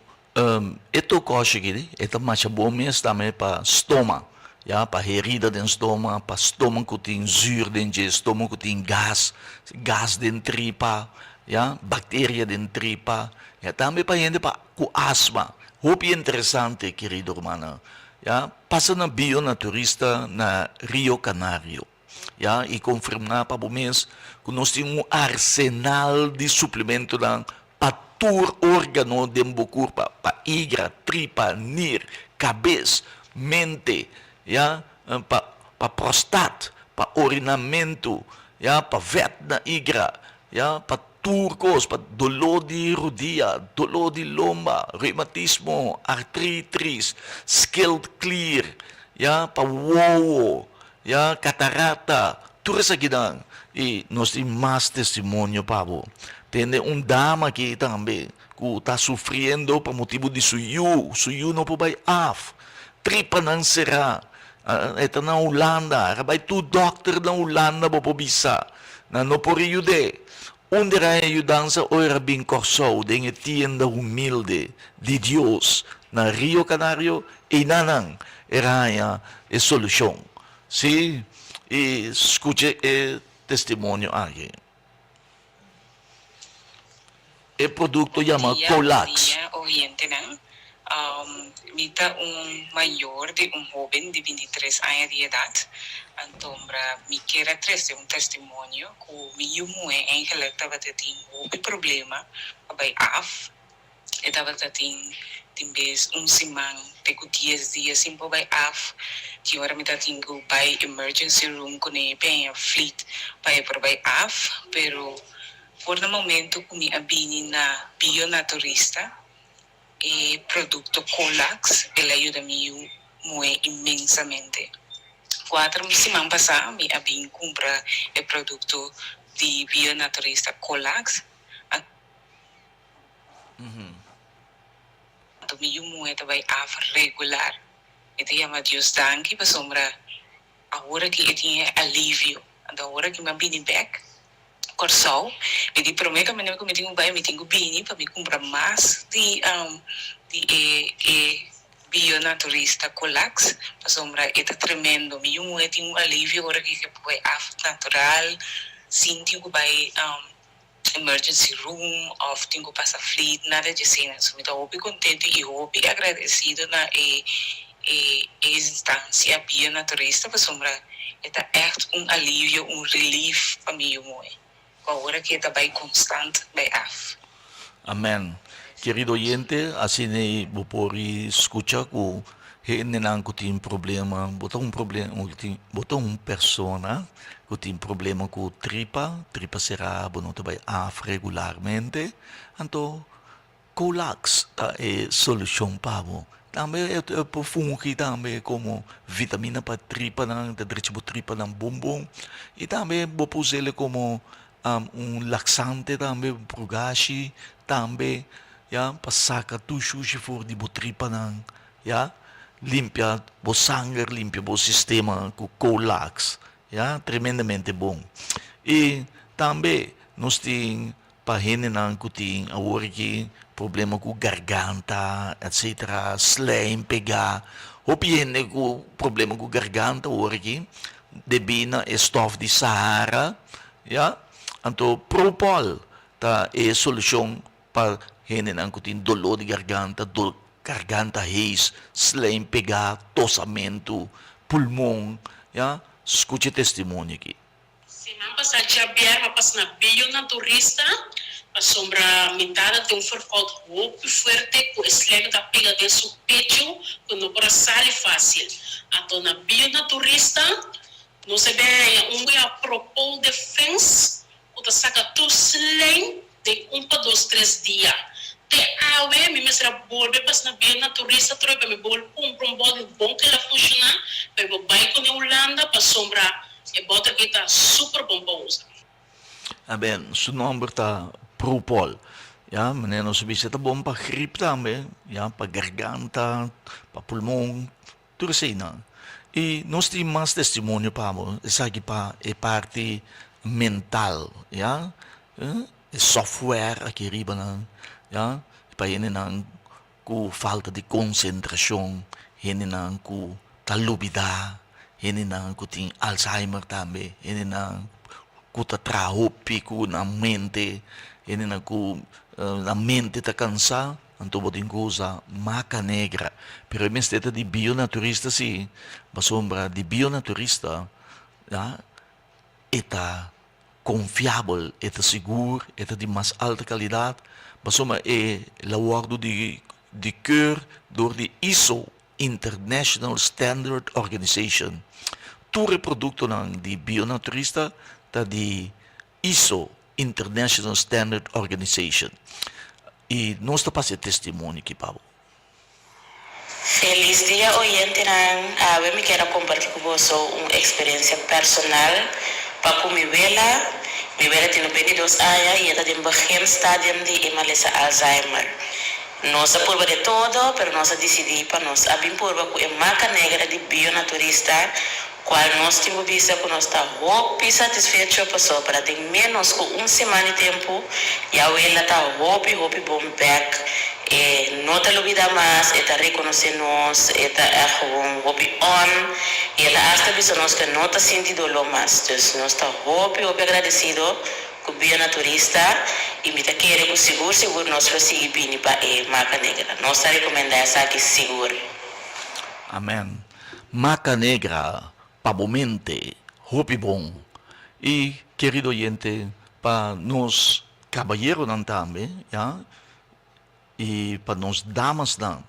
e tokoshi aki e ta masha bon mes tambe pa stoma, ya, pa herida den stoma, pa stoma ku tin zuur den dje, stoma ku tin gas, gas den tripa, ya, bakteria den tripa, ya, tambe pa hende pa ku asma. Hopi interesante, kerido rumannan, ya. Pasa na Bionaturista na Rio Canario. Ya, i konfirmá pa bo mes ku nos tin un arsenal di suplementonan pa tur órgano den bo kurpa, pa igra, tripa, nir, kabes, mente, ya, pa pa prostat, pa orinamentu, ya, pa vèt na igra, ya, pa tur kos, pa doló di rudia, doló di lomba, reumatismo, artritis, skildklier, ya, pa wowo, Ya, katarata, tur esakinan. I nos tin mas testimonio pa bo. Tende un dama aki tambe ku ta sufriendo pa motibu di su yu. Su yu no por bai af. Tripanan será. E ta na Hulanda. A bai tur dòkter na Hulanda bo por bisa. Nan no por yud'é. Unda era e yudansa ora bin Kòrsou den e tienda humilde di Dios na Rio Canario, einanan era haña e solushon. Sí, i skucha e testimonio aki. E produkto yama Bon dia, Colax. bon dia oyentenan. Mi ta un mayor di un hoben di bintitres aña di edat. Antombra mi kier a trese un testimonio ku mi yu muhé eigenlijk tabata tin hopi problema pa bai af. E tabata tin tin bes un siman te ku dies dia sin por bai af. Tin ora mi ta tin ku bai emergency room kuné peña flit pa e por bai af. Pero for na momento ku mi a bini na Bionaturista E produkto Colax el a yuda mi yu muhé inmensamente. Kuater siman pasá mi a bin kumpra e produkto di Bionaturista Colax, anto mi yu muhé ta bai af regular. Mi ta yama Dios danki pasobra awor aki e tin e alivio. Anto awor aki mi a bini bèk Kòrsou. Mi di promé kaminda ku mi tin ku bai mi tin ku bini pa mi kumpra mas di di e e bionaturista Colax pasobra e ta tremendo. Mi yu muhé tin un alivio ora ku e por bai af natural sin tin ku bai emergency room òf tin ku pasa flit nada dje asina. So mi ta hopi kontento i hopi agradesido na e e instansia bionaturista pasobra e ta ègt un alivio, un relief pa mi yu moe, ku awor aki e ta bai konstant bai af. Amen. Kerido oyente, asina ei bo por skucha ku hendenan ku tin problema, bo ta un problema, bo ta un persona ku tin problema ku tripa, tripa será, bo no ta bai af regularmente, anto Colax ta e solushon pa bo. Tambe e por fungi tambe komo vitamina pa tripanan, ta drecha bo tripanan bon bon. I tambe bo por us'el komo un laksante tambe, un purgashi tambe, ya, pa saka tur shushi for di bo tripanan, ya. Limpia bo sanger, limpia bo sistema ku Colax, ya, tremendamente bon. I tambe nos tin Pa hendenan ku tin awor aki problema ku garganta etcetera, slijm pegá. Hopi hende ku problema ku garganta awor aki debí na e stòf di Sahara, ya. Anto Propol ta e solushon pa hendenan ku tin doló di garganta, garganta hees, slijm pegá, tosamentu, pulmon, ya. Skucha e testimonio aki. Siman pasá djabièrnè a pasa na Bionaturista. Pasobra mi tata tin un verkoud hopi fuerte ku e slijm ta pega den su pechu ku no por a sali fásil. Anto na Bionaturista nos a bin haña un wea Propol Defense ku ta saka tur slijm den un pa dos tres dia. Te awe mi mester a bolbe pas na Bionaturista atrobe pa mi bolbe kumpra un bòtel bon ku el a funshoná pa mi por bai kuné Hulanda pasobra e bòtel aki ta super bon pa usa. Aben, su nomber ta Propol. Ya, manera nos a bisa ta bon pa grip tambe, ya, pa garganta, pa pulmon, tur eseinan. I nos tin mas testimonio pa bo, esaki pa e parti mental, ya, e software aki riba nan, ya, pa hendenan ku falta di konsentrashon, hendenan ku ta lubidá, hendenan ku tin Alzheimer tambe, hendenan ku ta traha hopi ku nan mente, hendenan ku nan mente ta kansá, anto bo tin ku usa maca negra. Pero e mester ta di bionaturista sí, pasobra di bionaturista ya e ta konfiabel, e ta sigur, e ta di mas alta kalidat, pasobra e la wòrdu di di keur dor di ISO, International Standard Organization. Tur e produktonan di Bionaturista ta di ISO, International Standard Organization. I nos ta pasa e testimonio aki pa bo. Felis dia oyentenan, awe mi kier a komparti ku boso un eksperensia personal pa ku mi wela. Mi wela tin 22 aña i e ta den begin stadium di e malesa Alzheimer. Nos a purba de todo, pero nos a disidí pa nos a bin purba ku e maca negra di Bionaturista, kual nos tin ku bisa ku nos ta hopi satisfecho pasobra den ménos ku un siman di tempu ya wela ta hopi hopi bon bèk, e no ta lubidá mas, e ta rekonosé nos, e ta ègt gewoon hopi on i el a asta bisa nos ku e no ta sinti doló mas. Dus nos ta hopi hopi agradesido Ku bia na turista i mi ta kere ku sigur sigur nos lo sigui bini pa e Maca Negra. Nos ta rekomendá esaki sigur. Amen. Maca Negra pa bo mente hopi bon. I kerido oyente pa nos kabayeronan tambe ya I pa nos damasnan,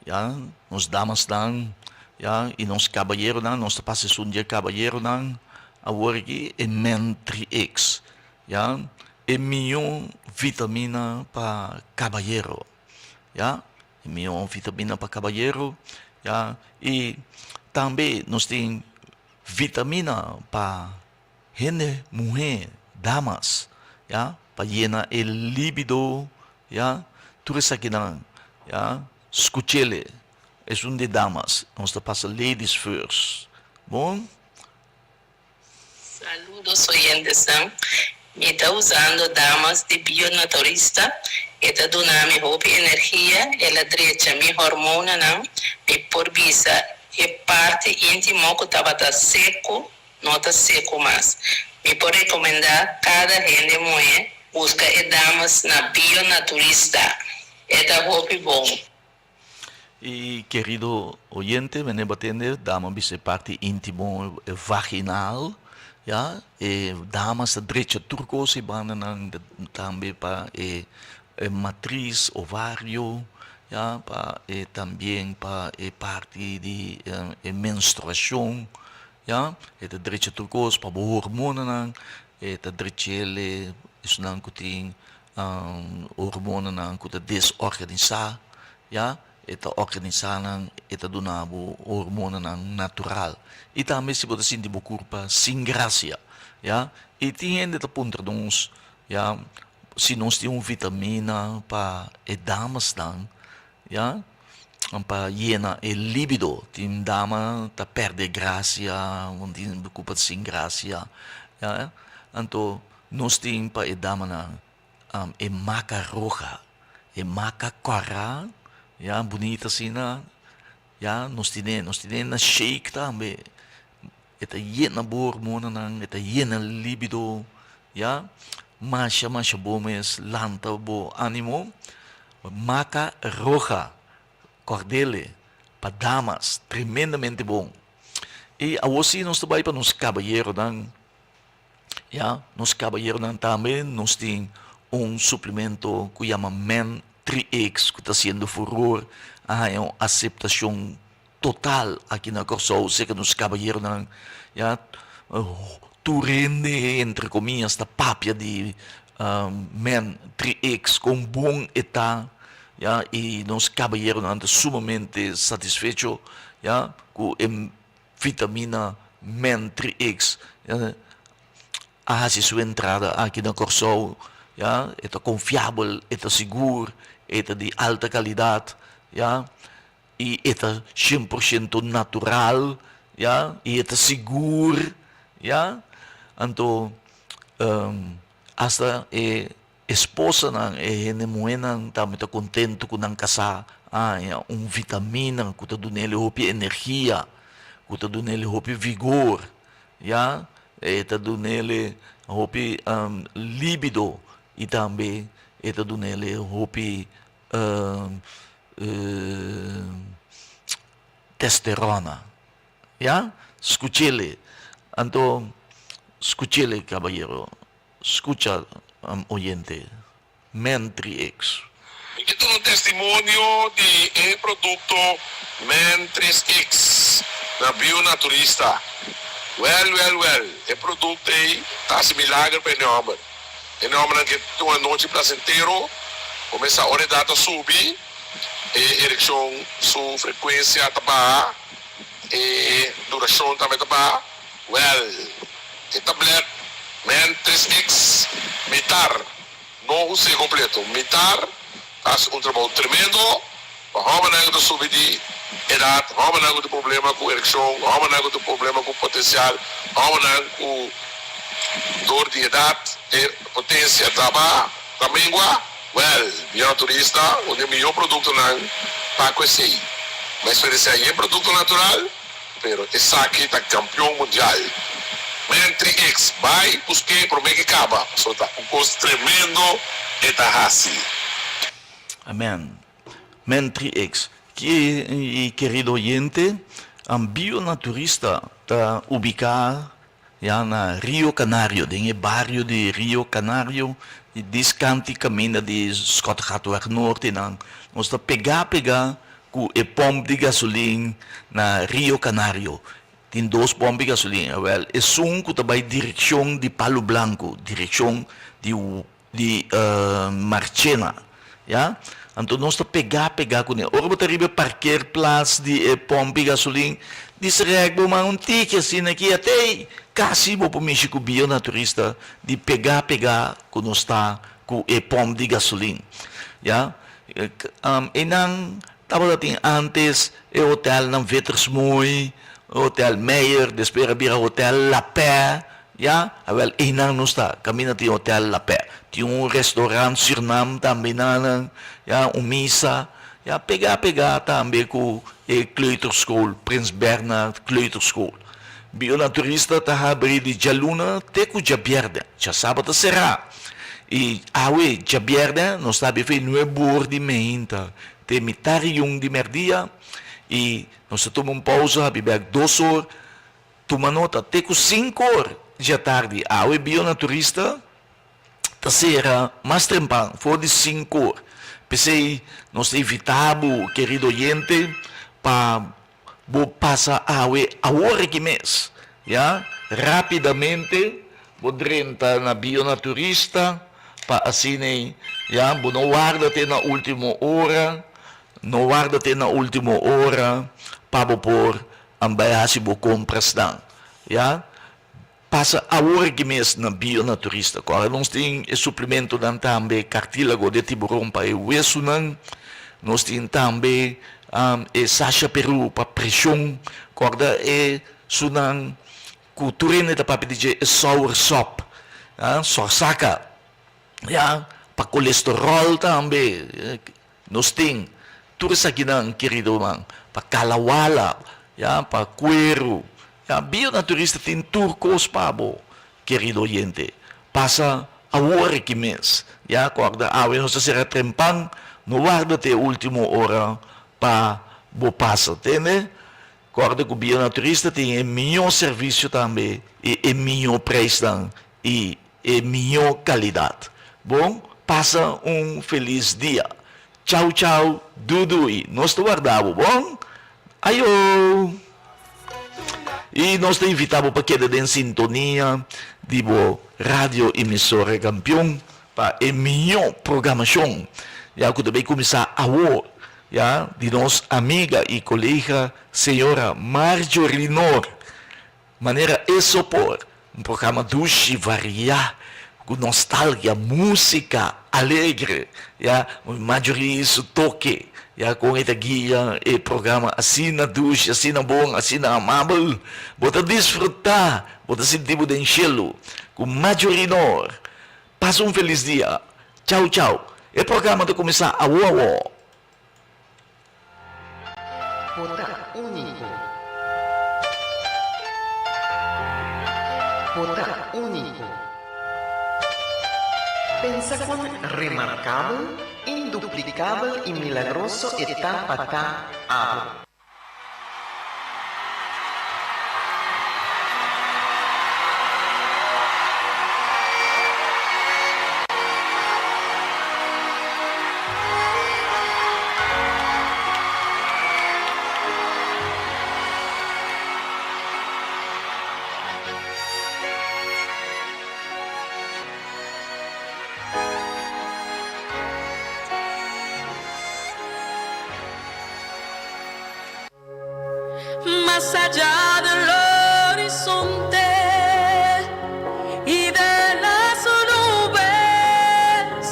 ya, nos damasnan, ya, i nos kabayeronan, nos ta pasa esun di e kabayeronan awor aki, e Men 3X, ya, e mihó vitamina pa kabayero, ya, e mihó vitamina pa kabayero, ya, i tambe nos tin vitamina pa Hende muhé, damas, ya, pa yena e libido, ya, tur esakinan, ya, skuch'ele, esun di damas, nos ta pasa ladies first, bon? Saludos oyentesnan, mi ta usando Damas di Bionaturista, e ta duna mi hopi energia, el a drecha mi hormonanan, mi por bisa e parti intimo ku tabata seku no ta seku mas. Mi por rekomendá kada hende muhé buska e damas na Bionaturista. E ta hopi bon. Y kerido oyente, mene bo tende, dama bisa e parti intimo vaginal, ya, e damas ta drecha tur cos y bandanan tambe pa e matriz, ovario, ya, pa e tambien pa e parti di e menstruacion, Ya, e ta drecha tur kos pa bo hormonanan, e ta drech'el esunnan ku tin hormonanan ku ta desorganisá, ya, e ta organisá nan, e ta duna bo hormonanan natural. I tambe si bo ta sinti bo kurpa sin grasia, ya, i tin hende ta puntra nos, ya, si nos tin un vitamina pa e damasnan, Ya, pa yena e libido. Tin dama ta perde gracia, un tin cu sin gracia. Ya, anto nos tin pa e damanan e maca roja, e maca cora, ya, bunita asina. Ya, nos tine, nos tine na shake tambe. E ta yena bo hormonanan, e ta yena libido, ya. Masha, masha bo mes lanta bo animo. Maca roja, cordele, pa damas, tremendamente bon. I awor si nos ta bai pa nos caballeronan, ya, nos caballeronan tambe nos tin. un suplemento ku yama Men 3X ku ta hasiendo furor, a haña un aseptashon total aki na Kòrsou serka nos kabayeronan. Ya, tur hende entre komias ta papia di Men 3X kon bon e ta, ya, i nos kabayeronan ta sumamente satisfecho, ya, ku e vitamina Men 3X. A hasi su entrada aki na Kòrsou, ya, e ta konfiabel, e ta sigur, e ta di alta kalidat, ya, i e ta shen por shento natural, ya, i e ta sigur, ya. Anto asta e esposanan, e hende muhénan tambe ta kontentu ku nan kasá a haña un vitamina ku ta dun'el hopi energia, ku ta dun'el hopi vigor. Ya, e ta dunele hopi libido i tambe e ta dunele hopi testerona. Ya, skuchele. Anto, skuchele kabayero, skucha oyente. Men 3X. Mi ke duna un testimonio di e produkto Men 3X na Bionaturista. Wèl, wèl, wèl, e produkto ei ta hasi milager pa e nòmber. E nòmbernan ke tin un anochi plasentero, kumesa ora e dat ta subi, e erekshon su frekuensia ta baha, e durashon tambe ta baha. Wèl, e tablet Men 3X mitar no us'é kompleto. Mitar ta hasi un trabou tremendo pa hòmbernan ku ta subi di edat, hòmbernan ku tin problema ku erekshon, hòmbernan ku tin problema ku potensial, hòmbernan ku dor di edat e potensia ta baha, ta mengua. Wèl, Bion Turista, un di e mihó produktonan pa ku esei. Mi a eksperensiá yen produkto natural. Pero esaki ta campeon mundial. Men 3X bay buske prome ke caba pasobra ta un cos tremendo e ta haci. Amen. Men 3X. Ki kerido oyente, Bio Naturista ta ubica ya na Rio Canario, den e bario di Rio Canario, di diskanti kaminda di Schottegatweg Noord einan. Nos ta pegá pegá ku e pòmp di gasolin na Rio Canario. Tin dos pòmp di gasolin. Awèl, esun ku ta bai direkshon di Palu Blanku, direkshon di di Marchena, ya. Anto nos ta pegá pegá kuné. Ora bo ta riba e parkeerplaats di e pòmp di gasolin, disrèk bo man un tiki asina aki atei kasi bo por mishi ku Bionaturista di pegá pegá ku nos ta ku e pòmp di gasolin, ya. Einan tabata tin ántes e hotelnan Wittersmooi, Hotel Meyer, despues a bira Hotel La Paix, Ya, awel einan nos ta, kaminda tin hotel La Paix. Tin un restaurant Surnam tambe nanan, ya, un misa, ya, pegá pegá tambe ku e kleuterschool, Prins Bernhard Kleuterschool. Bionaturista ta habri di djaluna te ku djabièrnè, djasaba ta será. I awe djabièrnè nos ta habri for e nueb'or di meinta te mitar i un di mèrdia i nos ta tuma un pousa, habri bèk dos or. Tuma nota, te ku sinkor djatardi awe Bionaturista ta sera mas trempan, for di sinkor. P'esei nos ta invitá bo, kerido oyente, pa bo pasa awe awor aki mes, ya. Rápidamente bo drenta na Bionaturista pa asina ei, ya, bo no warda te na último ora, no warda te na último ora pa bo por An bai hasi bo komprasnan, ya. Pasa awor aki mes na Bionaturista. Kòrda nos tin e suplementonan tambe, kartílago de tiburon pa e wesunan. Nos tin tambe e Sasha Peru pa preshon. Kòrda e sunan ku tur hende ta papia di dje, e soursop, sòrsaka, ya, pa kolesteròl tambe. Nos tin tur esakinan, keridonan, pa kalawala, ya, pa kueru, ya. Bionaturista tin tur kos pa bo, kerido oyente. Pasa awor aki mes, ya. Kòrda, awe nos ta sera trempan, no warda te ultimo ora pa bo pasa, tende? Kòrda ku Bionaturista tin e mihó servisio tambe i e mihó preisnan i e mihó kalidat. Bon? Pasa un felis dia. Chau chau, dudui. Nos ta warda bo, bon? Ayo! I nos ta invita bo pa keda den sintonia di bo radio emisora Kampion pa e mihó programashon ya ku ta bay kuminsá awor ya di nos amiga i kolega señora Marjorie Noor. Manera e sopor, un programa dushi, variá, ku nostalgia, músika alegre, ya, Marjorie su toke, ya, kon e ta guia e programa asina dushi, asina bon, asina amabel. Bo ta disfrutá, bo ta sinti bo den shelu ku Marjorie Noor. Pasa un felis dia. Chau chau. E programa ta kuminsá awo awo. Bo ta úniko. Bo ta úniko. Pensa kon remarkabel, induplikabel i milagroso e ta pa ta abo. Más allá del horizonte y de las nubes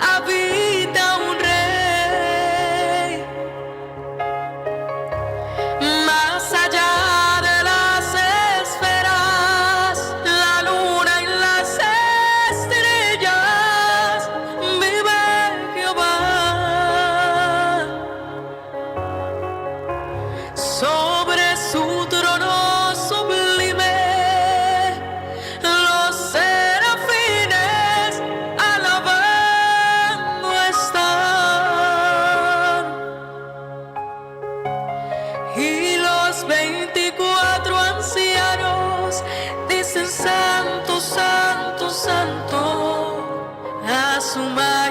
habita un rey. Más allá de las esferas, la luna y las estrellas, vive Jehová. Sobre su trono sublime, los serafines alabando están. Y los 24 ancianos dicen santo, santo, santo a su majestad.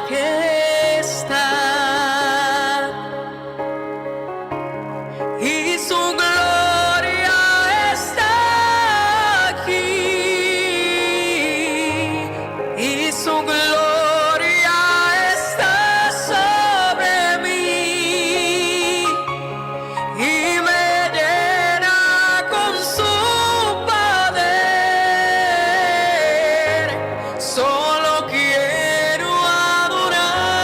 Y su gloria está aquí. Y su gloria está sobre mí. Y me llena con su poder. Solo quiero adorarle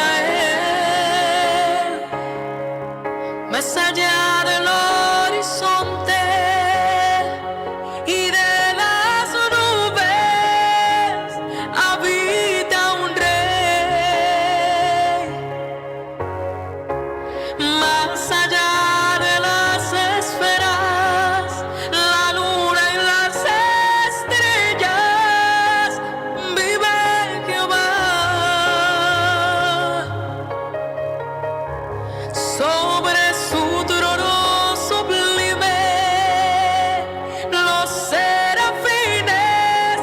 a Él. Más allá del horizonte y de las nubes habita un rey. Más allá de las esferas, la luna y las estrellas, vive Jehová. Sobre su trono sublime, los serafines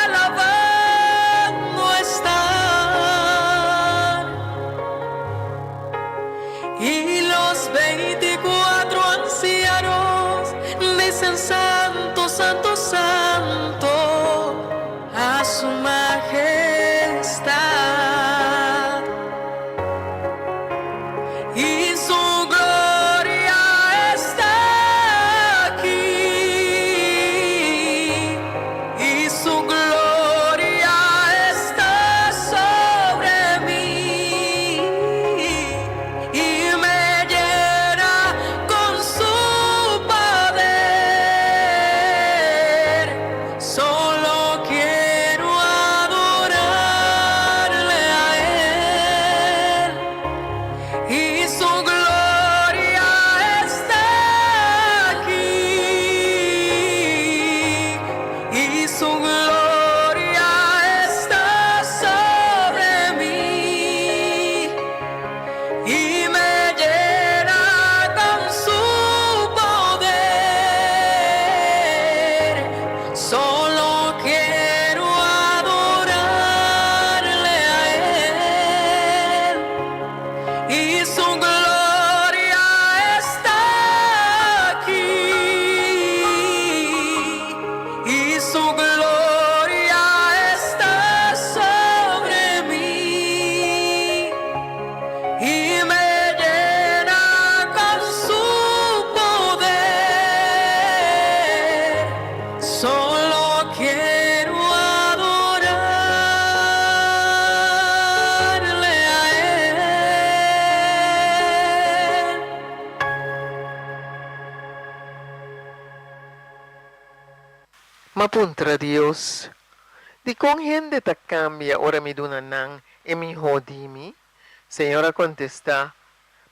alabando están. Y los 24 ancianos dicen santo, santo, santo a su majestad. Y su gloria está aquí. Y su gloria está sobre mí. Y me llena con su poder. M'a puntra Dios, Dikon hende ta kambia ora mi duna nan e mihó di mi? Señor a kontestá,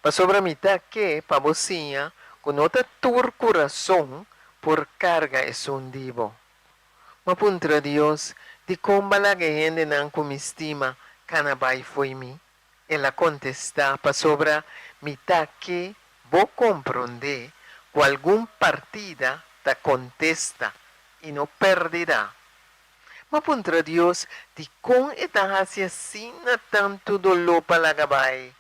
Pasobra mi ta ke pa bo siña ku no ta tur kurason por karga esun di bo. M'a puntra Dios, Dikon b'a laga e hendenan ku mi stima kana bai fo'i mi? El a kontestá, Pasobra mi ta ke bo komprondé ku algun partida ta kontesta i no pèrdida. M'a puntra Dios dikon e ta hasi asina tantu doló pa laga bai.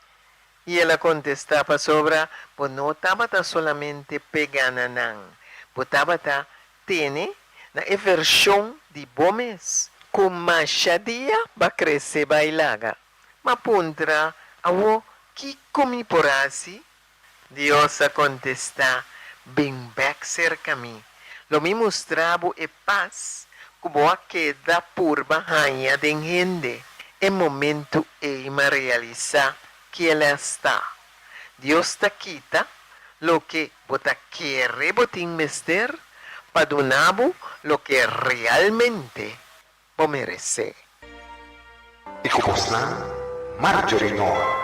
I el a kontestá, Pasobra bo no tabata solamente pegá na nan, bo tabata tene na e vershon di bo mes ku masha dia b'a krese bai laga. M'a puntra, Awor kiko mi por hasi? Dios a kontestá, Bin bèk serka mi. Lo mi mustra bo e pas ku bo a keda purba haña den hende. E momentu ei m'a realisá kiel a sta. Dios ta kita loke bo ta kere bo tin mester pa duna bo loke realmente bo meresé. I ku bosnan, Marjorie Noor.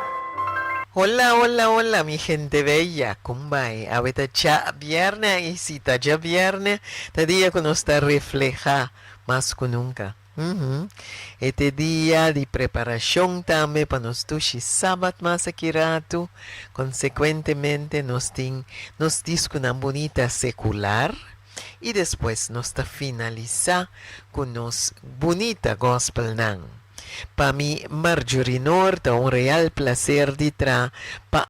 Hola hola hola mi gente bella con bai awe ta djabierne y si ta djabierne ta dia cu nos ta refleha mas cu nunca uhmm e ta e dia di preparacion tambe pa nos dushi sabat mas aki rato consecuentemente nos tin nos disconan bunita secular y despues nos ta finalisa cu nos bunita gospelnan. Pa mi Marjorie Noor ta un real placer di tra pa.